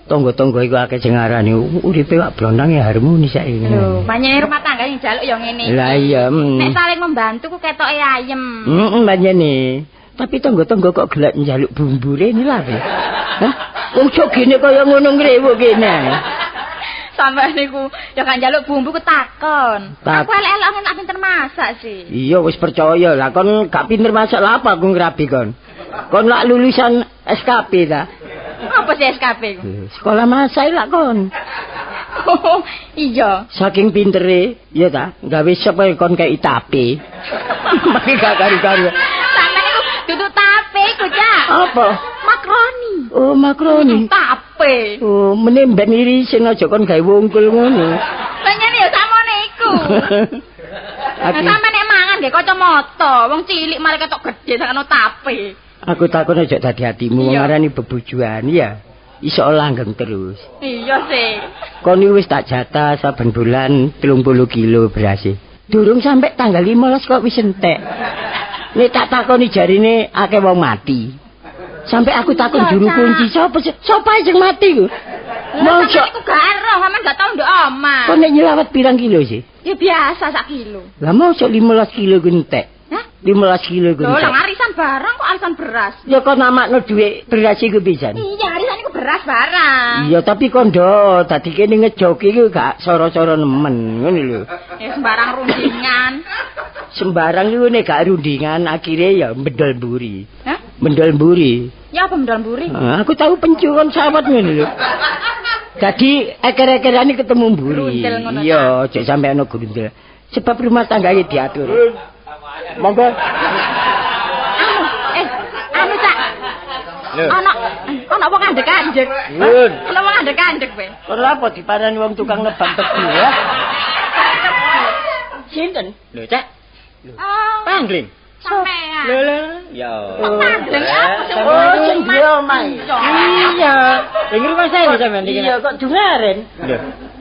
Tangga-tangga iku akeh sing ngarani uripe wak blondang ya harmonis saiki. Lho, pancene rumah tangga sing njaluk ya ngene iki. Lah iya. Nek saling membantu ku ketoke ayem. Heeh, pancene. Tapi tangga-tangga kok gelek njaluk bumbu rene lha. Hah? Wong jogene kaya ngono ngrewuk kene. Sampeyan niku ya kan njaluk bumbu ketakon. Aku elek-elek nek pinter masak sih. Iya wis percaya lah kon gak pinter masak lha apa aku ngrabi kon. Kon lak lulusan SKP ta? Apa sih SKP iku? Sekolah masak lak kon. Oh, iya. Saking pintere, iya ta? Gawe sop kon kei tape. Mari gak karu-karu. Sampeyan niku dudu tape iku, Cak. Apa? Makroni. Oh, makroni. Tape. Oh, meneh ben irisin aja kon gawe wungkul ngono. Pancene ya sakmene iku. Lah sampeyan nek mangan nggih kacamata, wong cilik malah ketok gedhe sakno tape. Aku takon aja dadi hatimu ngarani bebujuan ya. Iso langgeng terus. Iya sih. Kon wis tak jatah saben bulan 30 kilo berase. Durung sampe tanggal 15 kok wis entek. Nek tak takoni jarine akeh wong mati. Sampai aku takon juru kunci sapa sapa sing mati ku? Mosok iku gak ero, sampean gak tau nduk omah. Kon nek nyelawat pirang kilo sih? Ya biasa sak kilo. Lah mosok 15 kilo ku entek. Hah? 15 kilo ku. Lho, lah arisan barang kok arisan beras. Ya kon namakno dhuwit beras iku pisan. Iya, arisan iku beras barang. Iya, tapi kondo dadi kene ngejoki iku gak soro-soro nemen, ngono lho. Ya sembarang rundingan. Sembarang iku nek gak rundingan akhire ya mendol mburi. Hah? Mendol mburi. Ya apa mendol mburi? Aku tahu pencuran sawat ngono lho. Dadi eker-ekerane ketemu mburi. Iya, aja sampe ana grundel. Sebab rumah tangga iki diatur. Monggo. Anu Cak. Ana wong andek-andek. Ana wong andek-andek kowe. Kon lha apa diparani wong tukang nebang tebu ya? Sinten? Lho, Cak. Lho. Pangling. Sampean. Lho lho. Ya. Pangling apa sing Oh, sing duwe omah. Iya. Ing rumah saya sampean iki. Iya, kok dungaren. Lho.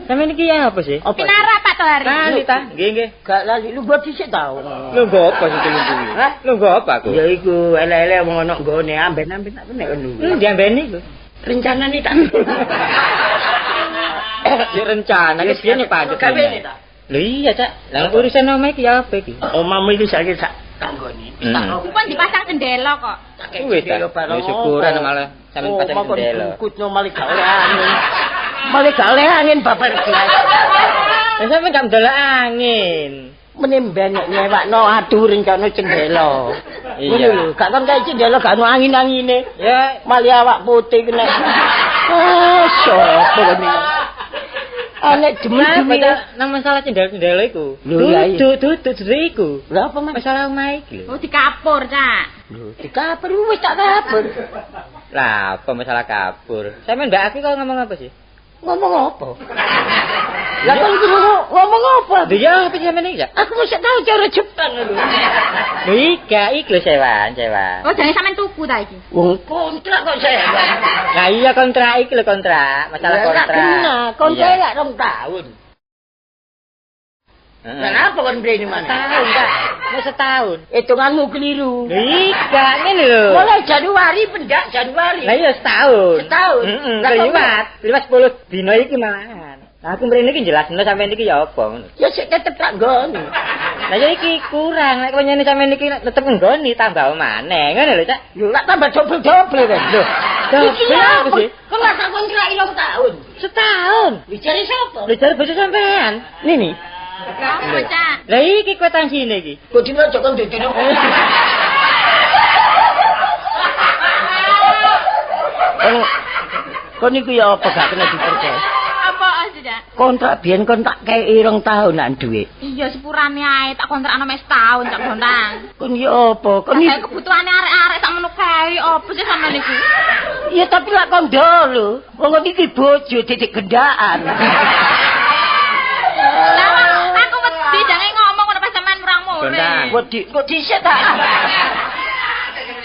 Sampeyan iki apa sih? Pinara Pak Tohari. Lali ta? Nggih, nggih. Gak lali lu buat dhisik ta. Lho nggo apa sing kuwi? Hah? Lho nggo apa aku? Ya iku elek-elek wong ana nggone amben-amben tak nek ngono. Diambeni iku. Rencanane tak. Ya rencana iki biyen pancet. Lho iya, Cak. Lah urusan omah iki ya apa iki? Omahmu iki saiki sak tanggone. Pun dipasang jendela kok. Wis ta. Syukuran malah sampean pasang jendela. Kutno malah gak oleh angin. Malah gak oleh angin babar gelas. Lah sampean gak ndelok angin. Menimben nek nyewakno adu rencana jendela. Iya. Lho, gak kon kae jendela gak ono angin-angine. Ya, malah awak putih kena. Ah, sopo kene. Anek demen-demen nang masalah cendela-cendela iku. Dudu iku. Lha apa masalah omah iki lho? Oh dikapur, Cak. Lho, dikapur wis tak kapur. Lah, apa masalah kapur? Sampeyan mbak aku kok ngomong apa sih? Ngomong apa? Lah kon iki ngomong apa? Lho ya, apa sampeyan iki, Cak? Aku mesti tau cara Jepang lho. Lho iki lho sewaan, sewa. Oh, jangan sampean tuku ta iki. Wong kontrak kok sewa. Lah iya kontrak iki lho kontrak, masalah kontrak. Nah, kontrak lak 2 tahun. Lah apa kon mrene maneh? Setahun, Kak. Wis setahun. Hitunganmu keliru. Lho iki ngene lho. Mulai Januari pendak Januari. Lah iya setahun. Setahun. Heeh. Liwat, liwat 10 dina iki malahan. Lah aku mrene iki jelasno sampean iki ya apa ngono. Ya sik tetep tak nggoni. Lah ya iki kurang, nek penyene sampean iki tetep nggoni tambah maneh, ngono lho, Cak. Lho lak tambah dobel-dobel kan. Lho, iki apa sih? Kok lak tak kontrak 2 tahun. Setahun. Wis jare sapa? Lho jare bojo sampean. Nini. Apa, Cak? Lah iki kwitansine iki. Kudune aja kon dudune. Kon iku ya apa gak kena dipercaya? Apa sih, Cak? Kontrak biyen kon tak kei 2 tahun nak dhuwit. Iya, sepurane ae tak kontrakno mek setahun tak bontang. Kon ya apa? Kon iki kebutuhane arek-arek sak menu kae apa sih sampean iku? Ya tapi lak kondo lho. Wong iki bojo titik gendaan. Lah aku wedi jange ngomong ngono pas sampean murang-muring. Wedi kok dhisik ta?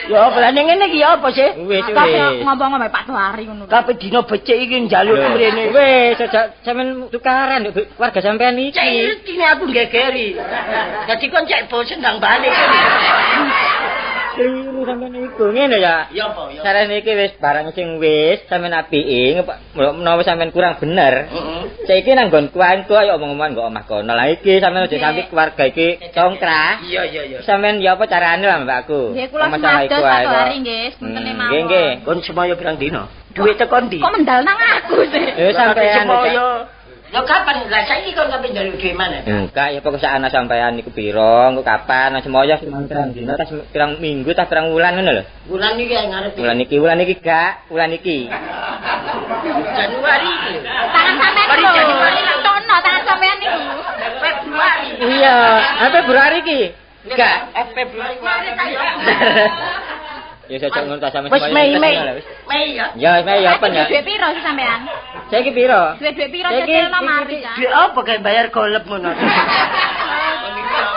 Ya apa lah ning ngene iki ya apa sih? Wis Kabeh wis. ngomong-ngomong Pak Tuhari ngono. Kabeh dina becik iki njaluk mrene. Wis aja sampean tukaran nduk keluarga sampean iki. Cek irtine aku gegeri. Dadi kon cek bosen ndang balik. Keliru sampean iku ngene ya. Ya apa ya? Sarane iki wis barang sing wis sampean apike menawa sampean kurang bener. Heeh. Saiki nang nggonku ae engko ayo omong-omongan nggo omah kono. Lah iki sampean aja sampe keluarga iki congkrah. Iya iya iya. Sampean ya apa carane lah mbak aku. Nggih kula Masalah semados iku Pak ae kok. Tuhari nggih, sementene mawon. Nggih nggih. Kon semoyo pirang dina? Duit teko ndi? Kok mendal nang aku sih? Ya sampean semoyo. Lho kapan? Lah saiki kon kapan njaluk duit mana? Enggak, ya pokok sak ana sampean niku pira, engko kapan, semoyo pirang dina, tas pirang minggu, tas pirang wulan ngono lho. Bulan iki ngarep. Bulan iki gak, bulan iki. Januari iki. Tangan sampean Mari lho. Januari. Tono tangan sampean niku. Februari. Iya, ah Februari iki. Gak. Februari. Ya cocok ngono ta sampean Wis semoyo. Mei Mei. Mei ya. Ya Mei ya apa ya? Duit piro sih sampean? Saiki piro? Duit-duit piro Saiki- cecilno mari, Cak. Duit apa kayak bayar golep ngono.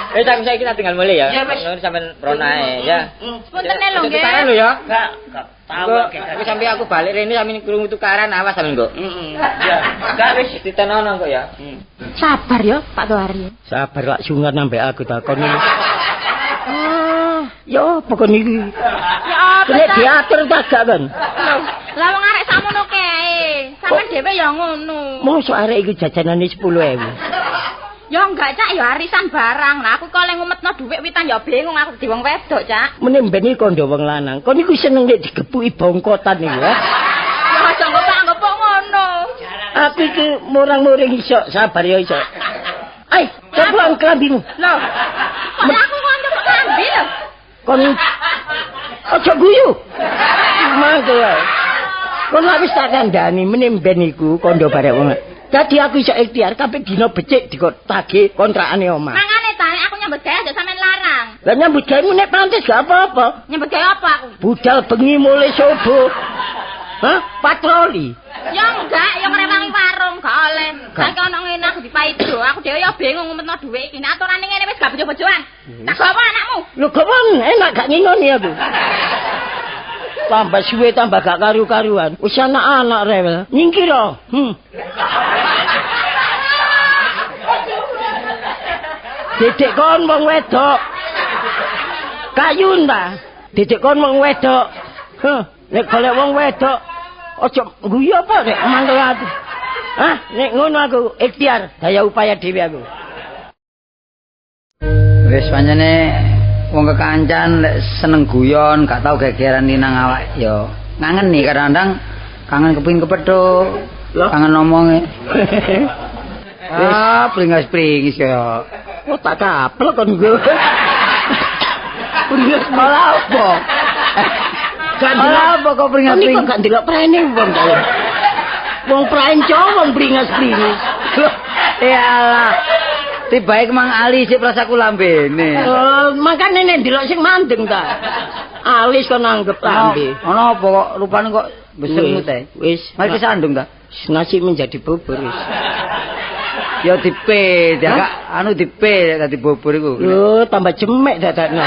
Eh tak saiki kita tinggal mulai ya. Ya, wis. Ngono sampean rono ae ya. Puntene lho nggih. Tukaran lho ya. Enggak, enggak tahu Engko aku sampe aku balik rene sampe krungu tukaran awas sampean kok. Heeh. Ya, enggak wis. Ditenono kok ya. Sabar yo Pak Tuhari. Sabar lak sungan ambek aku takon iki. Ah, ya apa kon iki? Ya apa Kena ta? diatur ta gak kon? Lah wong arek sakmono kae. Sampeyan dhewe ya ngono. Mosok arek iki jajanane 10.000. Ya enggak, Cak, ya arisan barang. Lah aku kok le ngumetno dhuwit witan ya bingung aku dadi wong wedok, Cak. Mene mben iki kandha wong lanang. Kon iku seneng nek digepuki bongkotan iku, ya. Ya aja ngopok-ngopok ngono. Aku iki murang-muring iso, sabar ya iso. Ai, coba klambimu. Loh, kok aku ngono kok klambi lho? Kon aja guyu. Mangke wae. Kon lak wis tak kandhani mene mben iku kandha barek wong. Dadi aku iso ikhtiar kabeh dina becik dikotagih kontrakane omah. Mangane ta nek aku nyambut gawe aja sampean larang. Lah nyambut gawe nek pantes gak apa-apa. Nyambut gawe apa aku? Budal bengi mulai subuh. Hah? Patroli. Ya enggak, ya ngrewangi warung gak oleh. Gak. Saiki ono ngene aku dipaido. Aku dhewe ya bingung ngumetno dhuwit iki. Nek aturane ngene wis gak bojo-bojoan. Tak gawa anakmu. Lho kok wong enak gak ngingoni aku. Tambah suwe tambah gak karu-karuan. Wis anak-anak rewel. Nyingkir oh. Dedek kon wong wedok. Kayun ta. Dedek kon wong wedok. Heh, nek golek wong wedok aja guyu apa nek mantel ati. Hah, nek ngono aku ikhtiar daya upaya dhewe aku. Wis pancene wong kekancan lek seneng guyon, gak tau gegeran ni nang awak ya ngangen nih kadang-kadang kangen kepingin kepethuk, kangen ngomonge. Ah, pringas-pringis ya. Oh, tak kaplok kon gue. Pringas Malah apa? Gak Malah apa kok Kon iku pringas-pringis? gak ndelok praene wong ta. Wong praen cowok wong pringas-pringis. Loh, ya Allah. Tibae kemang ali sik prasaku lambene. Oh, makane nek ndelok sing mandeng ta. Alis kon anggep lambe. Ono apa kok rupane kok besemut ae. Wis, Mari kesandung ta? nasi menjadi bubur wis. Ya dipe, ya gak anu dipe dadi bubur iku. Lho, tambah cemek dadakno.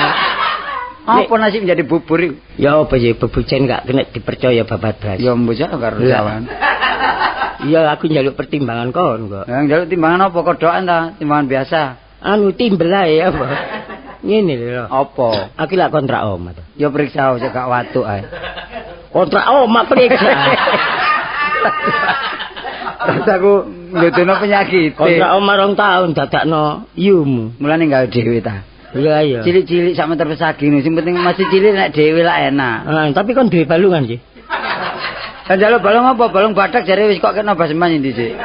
Apa nasi menjadi bubur iku? Ya apa ya bebujen gak kena dipercaya babat blas. Ya mbok karo Lah. jawan. Iya, aku njaluk pertimbangan kon kok. Yang njaluk timbangan apa kodokan ta? Timbangan biasa. Anu timbel ae apa. Ngene lho. Apa? Aku lak kontrak omah to. Ya periksa aja gak watuk ae. Kontrak omah periksa. Terus aku ndudono penyakit. Kontrak omah rong tahun dadakno yumu. Mulane gawe dhewe ta. Iya iya. Cilik-cilik sak meter pesagi ngono, sing penting masih cilik nek dhewe lah enak. Ah, tapi kon duwe balungan sih. Lah njaluk balung apa? Balung badak jare wis kok kena baseman dhisik.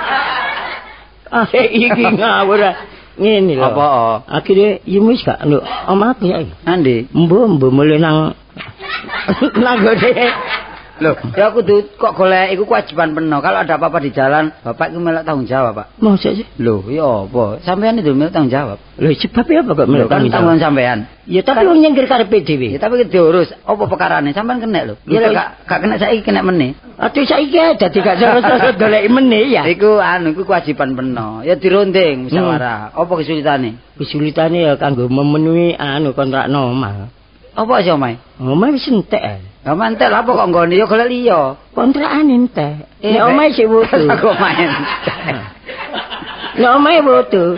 Ah, iki ngawur. ah. Ngene lho. Apa? oh? Akhire yumu wis gak nduk omah aku saiki. Nandi? Mbuh mbuh mulih nang nang gone. Loh, ya aku kok golek iku kewajiban penuh. Kalau ada apa-apa di jalan, bapak iku melok tanggung jawab, Pak. Mosok sih? Loh, ya apa? Sampean itu melok tanggung jawab. Lho sebab apa kok Lho, melok kan tanggung jawab? tanggungan sampean. Ya tapi wong nyengkir karepe dhewe. Ya tapi diurus apa perkarane sampean kena lho. Ya lek gak kena saiki kena meneh. Aduh saiki ae dadi gak soro-soro goleki meneh ya. Iku anu iku kewajiban penuh. Ya dirunding musyawarah. Apa kesulitane? Kesulitane ya kanggo memenuhi anu kontrak omah. Apa sih omahe? Omahe wis entek. Lah entek lha apa kok nggone ya golek liya. Kontrakan entek. Nek omahe sik wutuh. Aku omahe entek. Nek omahe wutuh.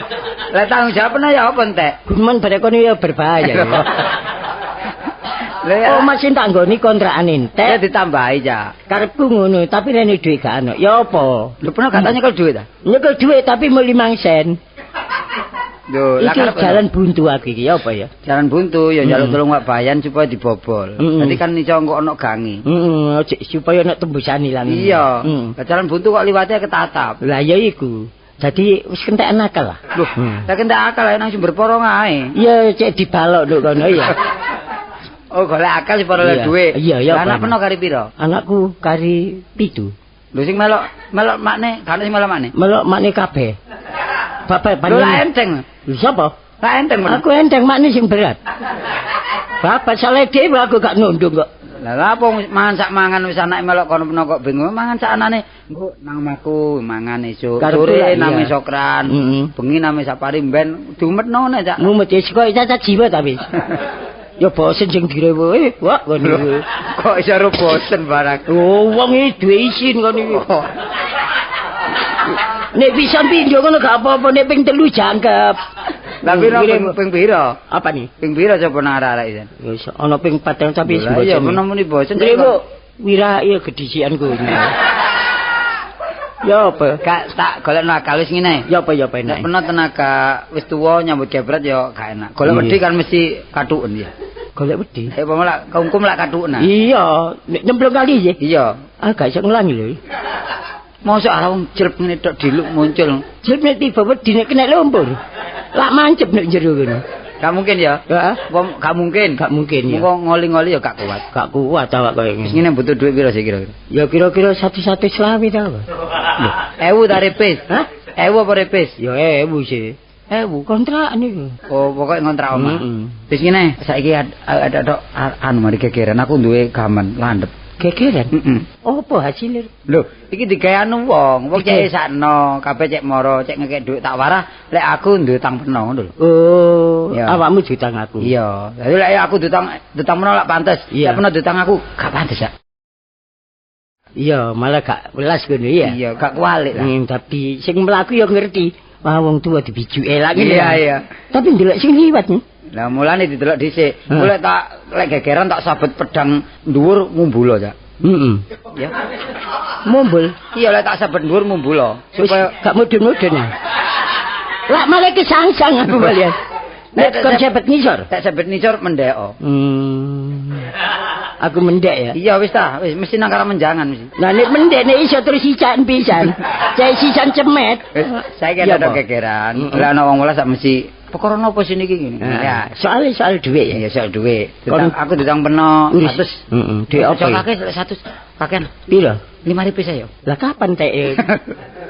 Lah tanggung jawab ya apa entek? Gumun bare kono ya berbahaya ya. Lah omah sing tak nggoni kontrakan entek. Ya ditambahi, Cak. Karepku ngono, tapi rene dhuwit gak ono. Ya apa? Lho pernah gak nyekel dhuwit ta? Nyekel dhuwit tapi mau 5 sen. Lho, lah karep jalan buntu aku iki ya apa ya? Jalan buntu ya njaluk tolong Wak Bayan supaya dibobol. Dadi kan iso engko ono gangi. Heeh, supaya ono tembusan ilang. Iya. Lah jalan buntu kok liwate ketatap. Lah ya iku. Jadi wis kentekan akal lah. Loh, lah kentek akal nang sumber porong ae. Iya, cek dibalok nduk kono ya. Oh, golek akal supaya oleh dhuwit. Iya, iya. Lah anak peno kari pira? Anakku kari 7. Lho sing melok makne, gak ono sing melok makne. Melok makne kabeh. Bapak panjenengan. Lho enteng. Lho sapa? Lah enteng. Aku enteng makne sing berat. Bapak salah dhewe aku gak nundung kok. Lah lha apa mangan sak mangan wis anake melok kono peno kok bingung mangan sak anane. Engko nang omahku mangan esuk. Sore nang sokran. Bengi nang sapari ben diumetno ngene, Cak. Mumet wis koyo cacat jiwa tapi. Ya bosen sing direwe, wah ngono. Kok iso ro bosen barang. Oh, wong iki duwe isin ngono iki. Nek pisan pindho ngono gak apa-apa, nek ping 3 jangkep. Lah piro ping piro? Apa nih? Ping piro coba nang arek-arek iki? Wis ana ping 4 tapi wis bosen. Iya, muni bosen. Lha wirake gedhisian kowe. Ya apa? Gak tak golekno akal wis ngene. Ya apa ya apa enak. Nek peno tenaga wis tuwa nyambut gebret ya gak enak. Golek wedi kan mesti kathuken ya. Golek wedi. Eh apa lak kungkum lak kathuken. Iya, nek nyemplung kali sih. Iya. Ah gak iso ngelangi lho. Mosok arep wong jelep ngene tok diluk muncul. Jelep nek tiba wedi nek kena lumpur. Lak mancep nek jero ngono. Gak mungkin ya? Heeh. Wong gak mungkin. Gak mungkin ya. Monggo ngoli-ngoli ya gak kuat. Gak kuat awak koyo ngene. Wis ngene butuh dhuwit piro sih kira-kira? Ya kira-kira 100 selawe ta apa? Lho, 1000 ta repis? Hah? 1000 apa repis? Ya 1000 sih. 1000 kontrakan niku. Oh, pokoke ngontrak omah. Wis ngene, saiki ada tok anu mari gegeran aku duwe gaman landhep. Gegeran? Heeh. Apa hasilnya? Lho, iki digawe anu wong, wong cek sakno, kabeh cek moro, cek ngekek dhuwit tak warah, lek aku duwe utang peno ngono lho. Oh, awakmu diutang aku. Iya. Lah lek aku diutang peno lak pantes. Lek peno diutang aku gak pantes ya. Iya, malah gak welas ngono ya. Iya, gak kualik lah. Tapi sing mlaku ya ngerti. Wah, wong tuwa dibijuke lak ngene. Iya, iya. Tapi ndelok sing liwat. Lah mulane didelok dhisik. Mulai tak lek gegeran tak sabet pedang dhuwur mumbulo, Cak. Heeh. Ya. Mumbul. Iya lek tak sabet dhuwur mumbulo supaya gak mudun-mudun. Lah malah kesangsang aku balian. Nek kon sabet ngisor, tak sabet ngisor mendeko. Aku mendek ya. Iya wis ta, wis mesti nang karo menjangan mesti. Lah nek mendek nek iso terus sisan pisan. Cek sisan cemet. Saiki ada gegeran. Lah ana wong welas sak mesti perkara napa sih niki ngene? Ya, soal dhuwit ya. Iya, soal dhuwit. Aku diutang peno 100. Heeh. Dhuwit apa? Kakek 100. Kakean. Piro? 5.000 saya. Lah kapan tek?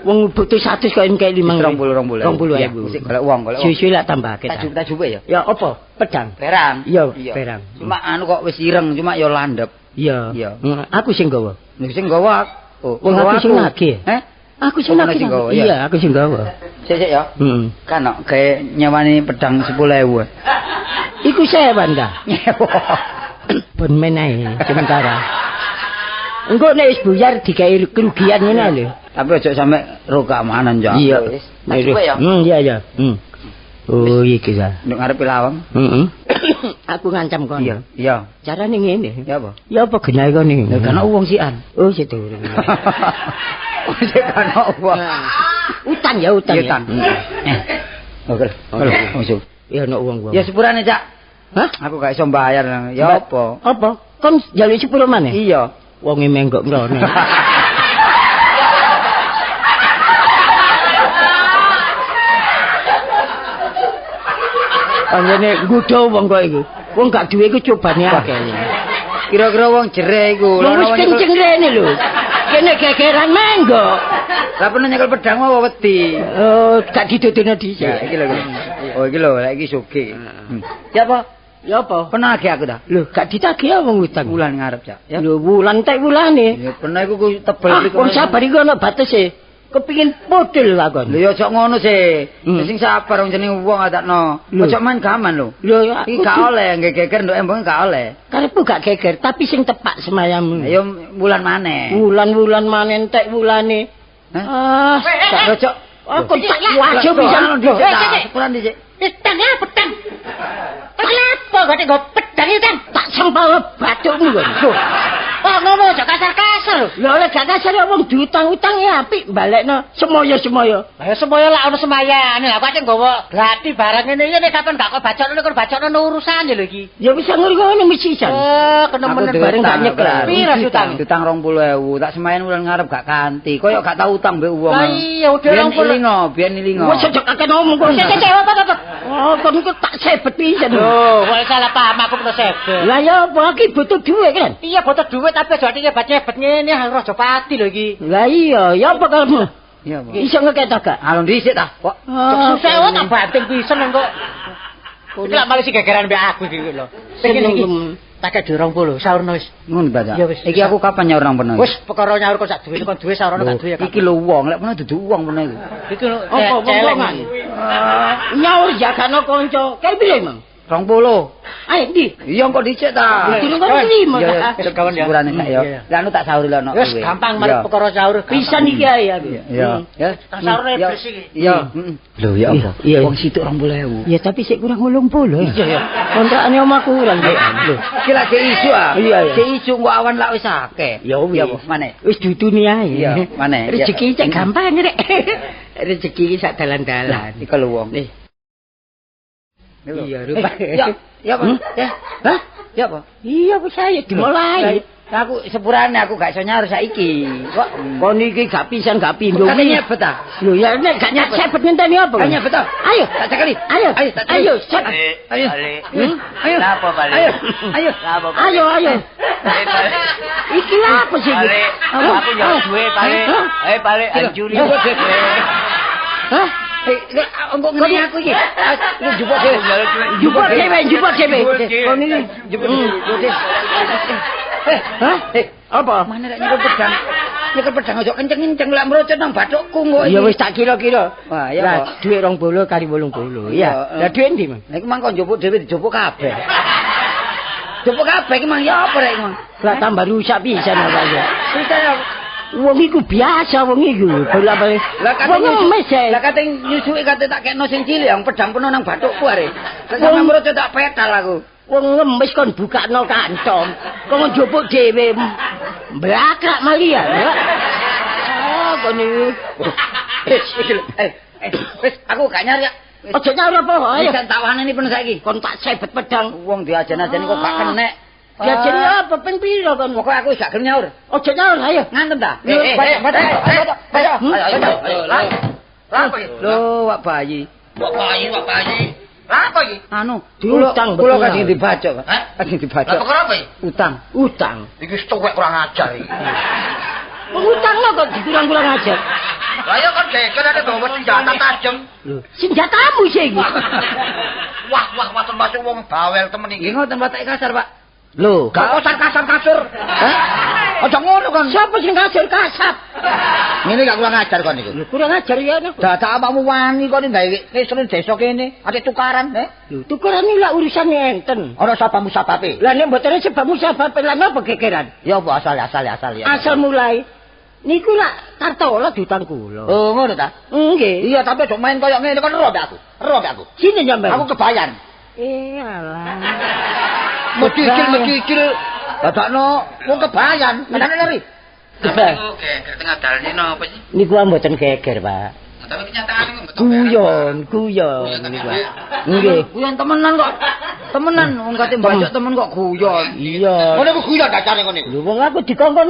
Wong butuh 100 kok engke 5. 20 20.000. Sik golek wong, golek wong. Suwi-suwi lak tambah akeh. Tak jupe ya. Ya apa? Pedang. Perang. Iya, perang. Cuma anu kok wis ireng, cuma ya landhep. Iya. Aku sing nggawa. Nek sing nggawa wong aku sing nagih. Heh? Aku sing nagih. Iya, aku sing nggawa. Sik ya. Heeh. Kan kok gawe nyewani pedang 10.000. Iku sewan ta? Nyewa. Ben men ae sementara. Engko nek wis buyar digawe kerugian ngene lho. Tapi aja sampe ro keamanan ya. Iya. Wis. Ya. Iya iya. Oh iki ta. Nduk ngarepe lawang. Heeh. Aku ngancam kon. Iya. Iya. Carane ngene. Ya apa? Ya apa genahe kon iki? Lah kan wong sian. Oh situ. Sik kan wong. Utang ya utang. Iya utang. Oke. Oke. Masuk. Ya ono wong-wong. Ya sepurane, Cak. Hah? Aku gak iso mbayar. Ya apa? Apa? Kon njaluk sepuro maneh? Iya. Wonge menggok mrono. Panjene nggodho wong kok iku. Wong gak duwe iku cobane akeh. Kira-kira wong jere iku. Wis kenceng rene lho. Kene gegeran menggok. Lah peno nyekel pedang apa wedi? Oh, gak didodono dhisik. Ya iki lho. Oh iki lho, lek iki sugih. Ya apa? Ya apa? Peno agih aku ta? Lho, gak ditagih ya wong utang. Wulan ngarep, Cak. Ya. Lho, wulan tek wulane. Ya peno iku tebel iku. Wong sabar iku ana batese. Kepingin podel lakon. Lho ya aja ngono sih. Sing sabar wong jenenge wong adakno. Aja main gaman lho. Lho iki gak oleh nggih geger nduk embonge gak oleh. Karepku gak geger, tapi sing tepak semayamu. Ya wulan maneh. Wulan-wulan maneh entek wulane. Ah, gak cocok. Aku tak wajib pisan dhisik. Sepurane dhisik. Pedang ya pedang. Kenapa gak nggo pedang iki, Tang? Tak sempal bathukmu kok. Oh, ngono aja kasar-kasar. Lho lek gak kasar wong diutang-utang ya apik balekno semoyo-semoyo. Lah semoyo lak ono semayane. Lah aku nggawa glati barang ngene iki nek kapan gak kok bacokno kok bacokno urusane lho iki. Ya wis ngono mesti jan. Oh, kenemen bareng gak nyekel. Pira utang? Utang 20.000, tak semayan wulan ngarep gak kanthi. Koyo gak tau utang mbek wong. Lah iya udah 20. Biyen ilingo. Wis aja kakek ngomong kok. Cek apa. Oh, kon iku tak sebet pisan. Lho, kok salah paham aku kena sebet. Lah ya apa iki butuh dhuwit kan? Iya butuh dhuwit tapi aja nyebat-nyebet ngene harus aja pati lho iki. Lah iya, ya apa kamu? Iya, apa? Iso ngekek ta gak? Alon dhisik ta, kok. Susah wae tak banting pisan kok. Iki lak malah sing gegeran mbek aku iki lho. Sing iki tak kek 20 saurno wis. Ngono ta, Ya wis. Iki aku kapan nyaur nang peno? Wis perkara nyaur kok sak duwe kon duwe saurno gak duwe ya. Iki lho wong, lek peno dudu wong peno iki. Iki lho apa wong-wongan. Nyaur jagano kanca. Kae piye, Mang? 20. Ayo ndi? Iya kok dhisik ta. Durung kon trimo ta. Wis kawan ya. Sepurane sak ya. Lah anu tak sauri lho Wis gampang mari perkara saur. Pisan iki ae aku. Iya. Ya. Tak saurne iblis iki. Iya. Lho ya apa? Wong situk 20.000. Ya tapi sik kurang 80. Iya ya. Kontrakane omah kurang. Lho, iki lak sik isu ah. Iya. Sik isu engko awan lak wis akeh. Ya wis. Maneh. Wis duduni ae. Iya, maneh. Rezeki cek gampang rek. Rezeki iki sak dalan-dalan. Iku lho wong. Iya, rupa. Ya, ya apa? Ya. Hah? Ya apa? Iya, wis ayo dimulai. Aku sepurane aku gak iso nyaur saiki. Kok kon iki gak pisan gak pindho. Kate nyebet ta? Lho ya nek gak nyebet ngenteni apa? Gak nyebet ta? Ayo, tak cekeli. Ayo, ayo, ayo, ayo. Ayo. Lapo balik? Ayo. Ayo. Ayo, ayo. Iki apa sih iki? Aku nyaur duwe balik. Eh balik anjuri. Hah? Engko ngene aku iki. Njupuk dhewe. Njupuk dhewe, njupuk dhewe. Kon iki njupuk dhewe. Hah? Apa? Mana rek nyekel pedang? Nyekel pedang aja kenceng-kenceng lak mrocot nang bathukku kok. Ya wis tak kira-kira. Wah, ya Lah dhuwit 20 kali 80. Iya. Lah dhuwit ndi, Mang? Lah iku mang kok njupuk dhewe dijupuk kabeh. Njupuk kabeh iki mang ya apa rek mang? Lah tambah rusak pisan apa ya. Susah ya. Wong iku biasa wong iku. Bolak-balik. Lah kate ngemis. Lah kate nyusuki kate tak kekno sing cilik yang pedang penuh nang bathukku are. Sampe mrocot tak petal aku. Wong ngemis kon bukakno kantong. Kon njupuk dhewe. Mblakrak malia. Ah, kon iki. Wis aku gak nyari ya. Aja nyari apa? Ayo. Wis tak waneni penuh saiki. Kon tak sebet pedang. Wong diajen-ajeni kok gak kenek. Diajeni apa ping pira kon? Pokoke aku wis gak gelem nyaur. Aja nyaur, ayo. Ngantem ta? Lho, wak bayi. Wak bayi, wak bayi. Lah apa iki? Anu, diutang kula kajeng dibacok, Pak. Kajeng dibacok. Lah perkara apa iki? Utang. Utang. Iki tuwek kurang ajar iki. Wong utang lho kok dikurang-kurang ajar. Lah ya kon geger nek bawa senjata tajem. Lho, senjatamu sih iki. Wah, wah, wah termasuk wong bawel temen iki. Nggih ngoten watake kasar, Pak. Lho, gak usah kasar-kasar. Hah? Aja ngono kon. Siapa sing kasar kasap? Ngene gak kurang ajar kon iku. Lho, kurang ajar ya ana. Dadak awakmu wani kon gawe ngisrun desa kene, ate tukaran, eh? Lho, tukaran iki lak urusane enten. Ana sabamu sababe. Lah nek mboten sebabmu sababe lah napa gegeran? Ya apa asal ya. Asal mulai niku lak Kartola diutang kula. Oh, ngono ta? Nggih. Iya, tapi aja main koyo ngene kon ero aku. Ero aku. Sini nyampe. Aku kebayan. Eh, alah. Mecicil. Dadakno wong kebayan, menane lari. Niku geger tengah dalan iki napa sih? Niku mboten geger, Pak. Tapi kenyataane kok mboten. Guyon niku. Nggih. Guyon temenan kok. Temenan wong kate mbacok temen kok guyon. Iya. Ngono iku guyon dacane ngono iku. Lho wong aku dikongkon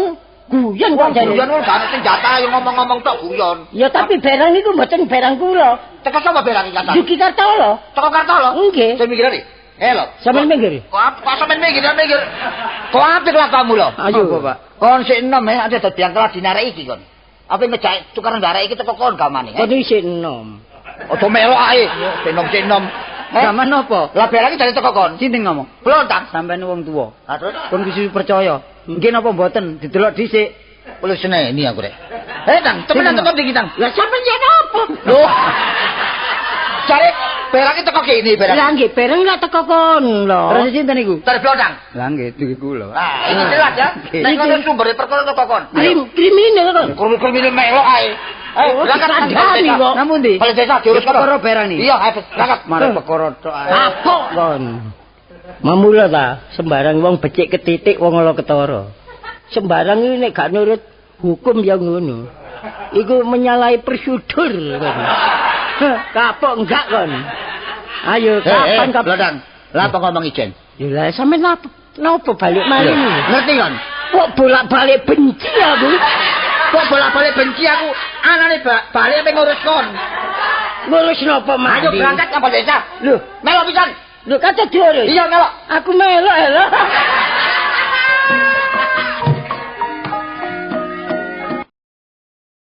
guyon kok jane. Guyon wong gak senjata yo ngomong-ngomong tok guyon. Ya tapi barang niku mboten barang kula. Teko sapa barang iki kata? Yuki Kartolo. Teko Kartolo? Nggih. Sing mikirane. Eh lho, sampeyan minggir. Kok sampeyan minggir, minggir. Kok apik lah kamu lho. Ayo, Pak. Kon sik enom ya, ada dadi yang kelas dinarek iki kon. Apa ngejak tukaran darek iki teko kon gamane. Kon isih enom. Aja melok ae. Sik enom, sik enom. Gaman apa? Lah barang iki dari teko kon. Sinten ngomong? Blontang. Sampeyan wong tuwa. Ha terus kon kudu percaya. Nggih napa mboten didelok dhisik. Boleh seneni aku rek. Eh, Tang, temenan teko ndi ki, Tang? Lah sampeyan yen apa? Loh. Jare berake teko kene berake. Lah nggih bareng lah teko kono. Terus sinten niku? Tarik blodang. Lah nggih duwe kula. Nah, iki jelas ya. Nek ngono sumbere perkara teko kon. Kriminal kok. Kriminal melok ae. Eh, Oh, berangkat nang dikandani desa. kok. Nang pundi? Balai desa diurus kono. Perkara barang nih. Iya, ayo berangkat. Mare perkara tok ae. Kapok kon. Mamula ta, sembarang wong becik ketitik wong ala ketara. Sembarang iki nek gak nurut hukum ya ngono. Iku menyalahi prosedur kon. Heh, Kapok enggak kon. Ayo kapan kapan? Blodang? Lah apa ngomong ijen? Ya lah sampean napa balik malih? Ngerti kon? Kok bolak-balik benci aku? Kok bolak-balik benci aku? Anane balik pe ngurus kon. Ngurus napa mandi? Ayo berangkat nang balai desa. Lho, Melok pisan. lho kata diurus. Iya melok. Aku melok lho.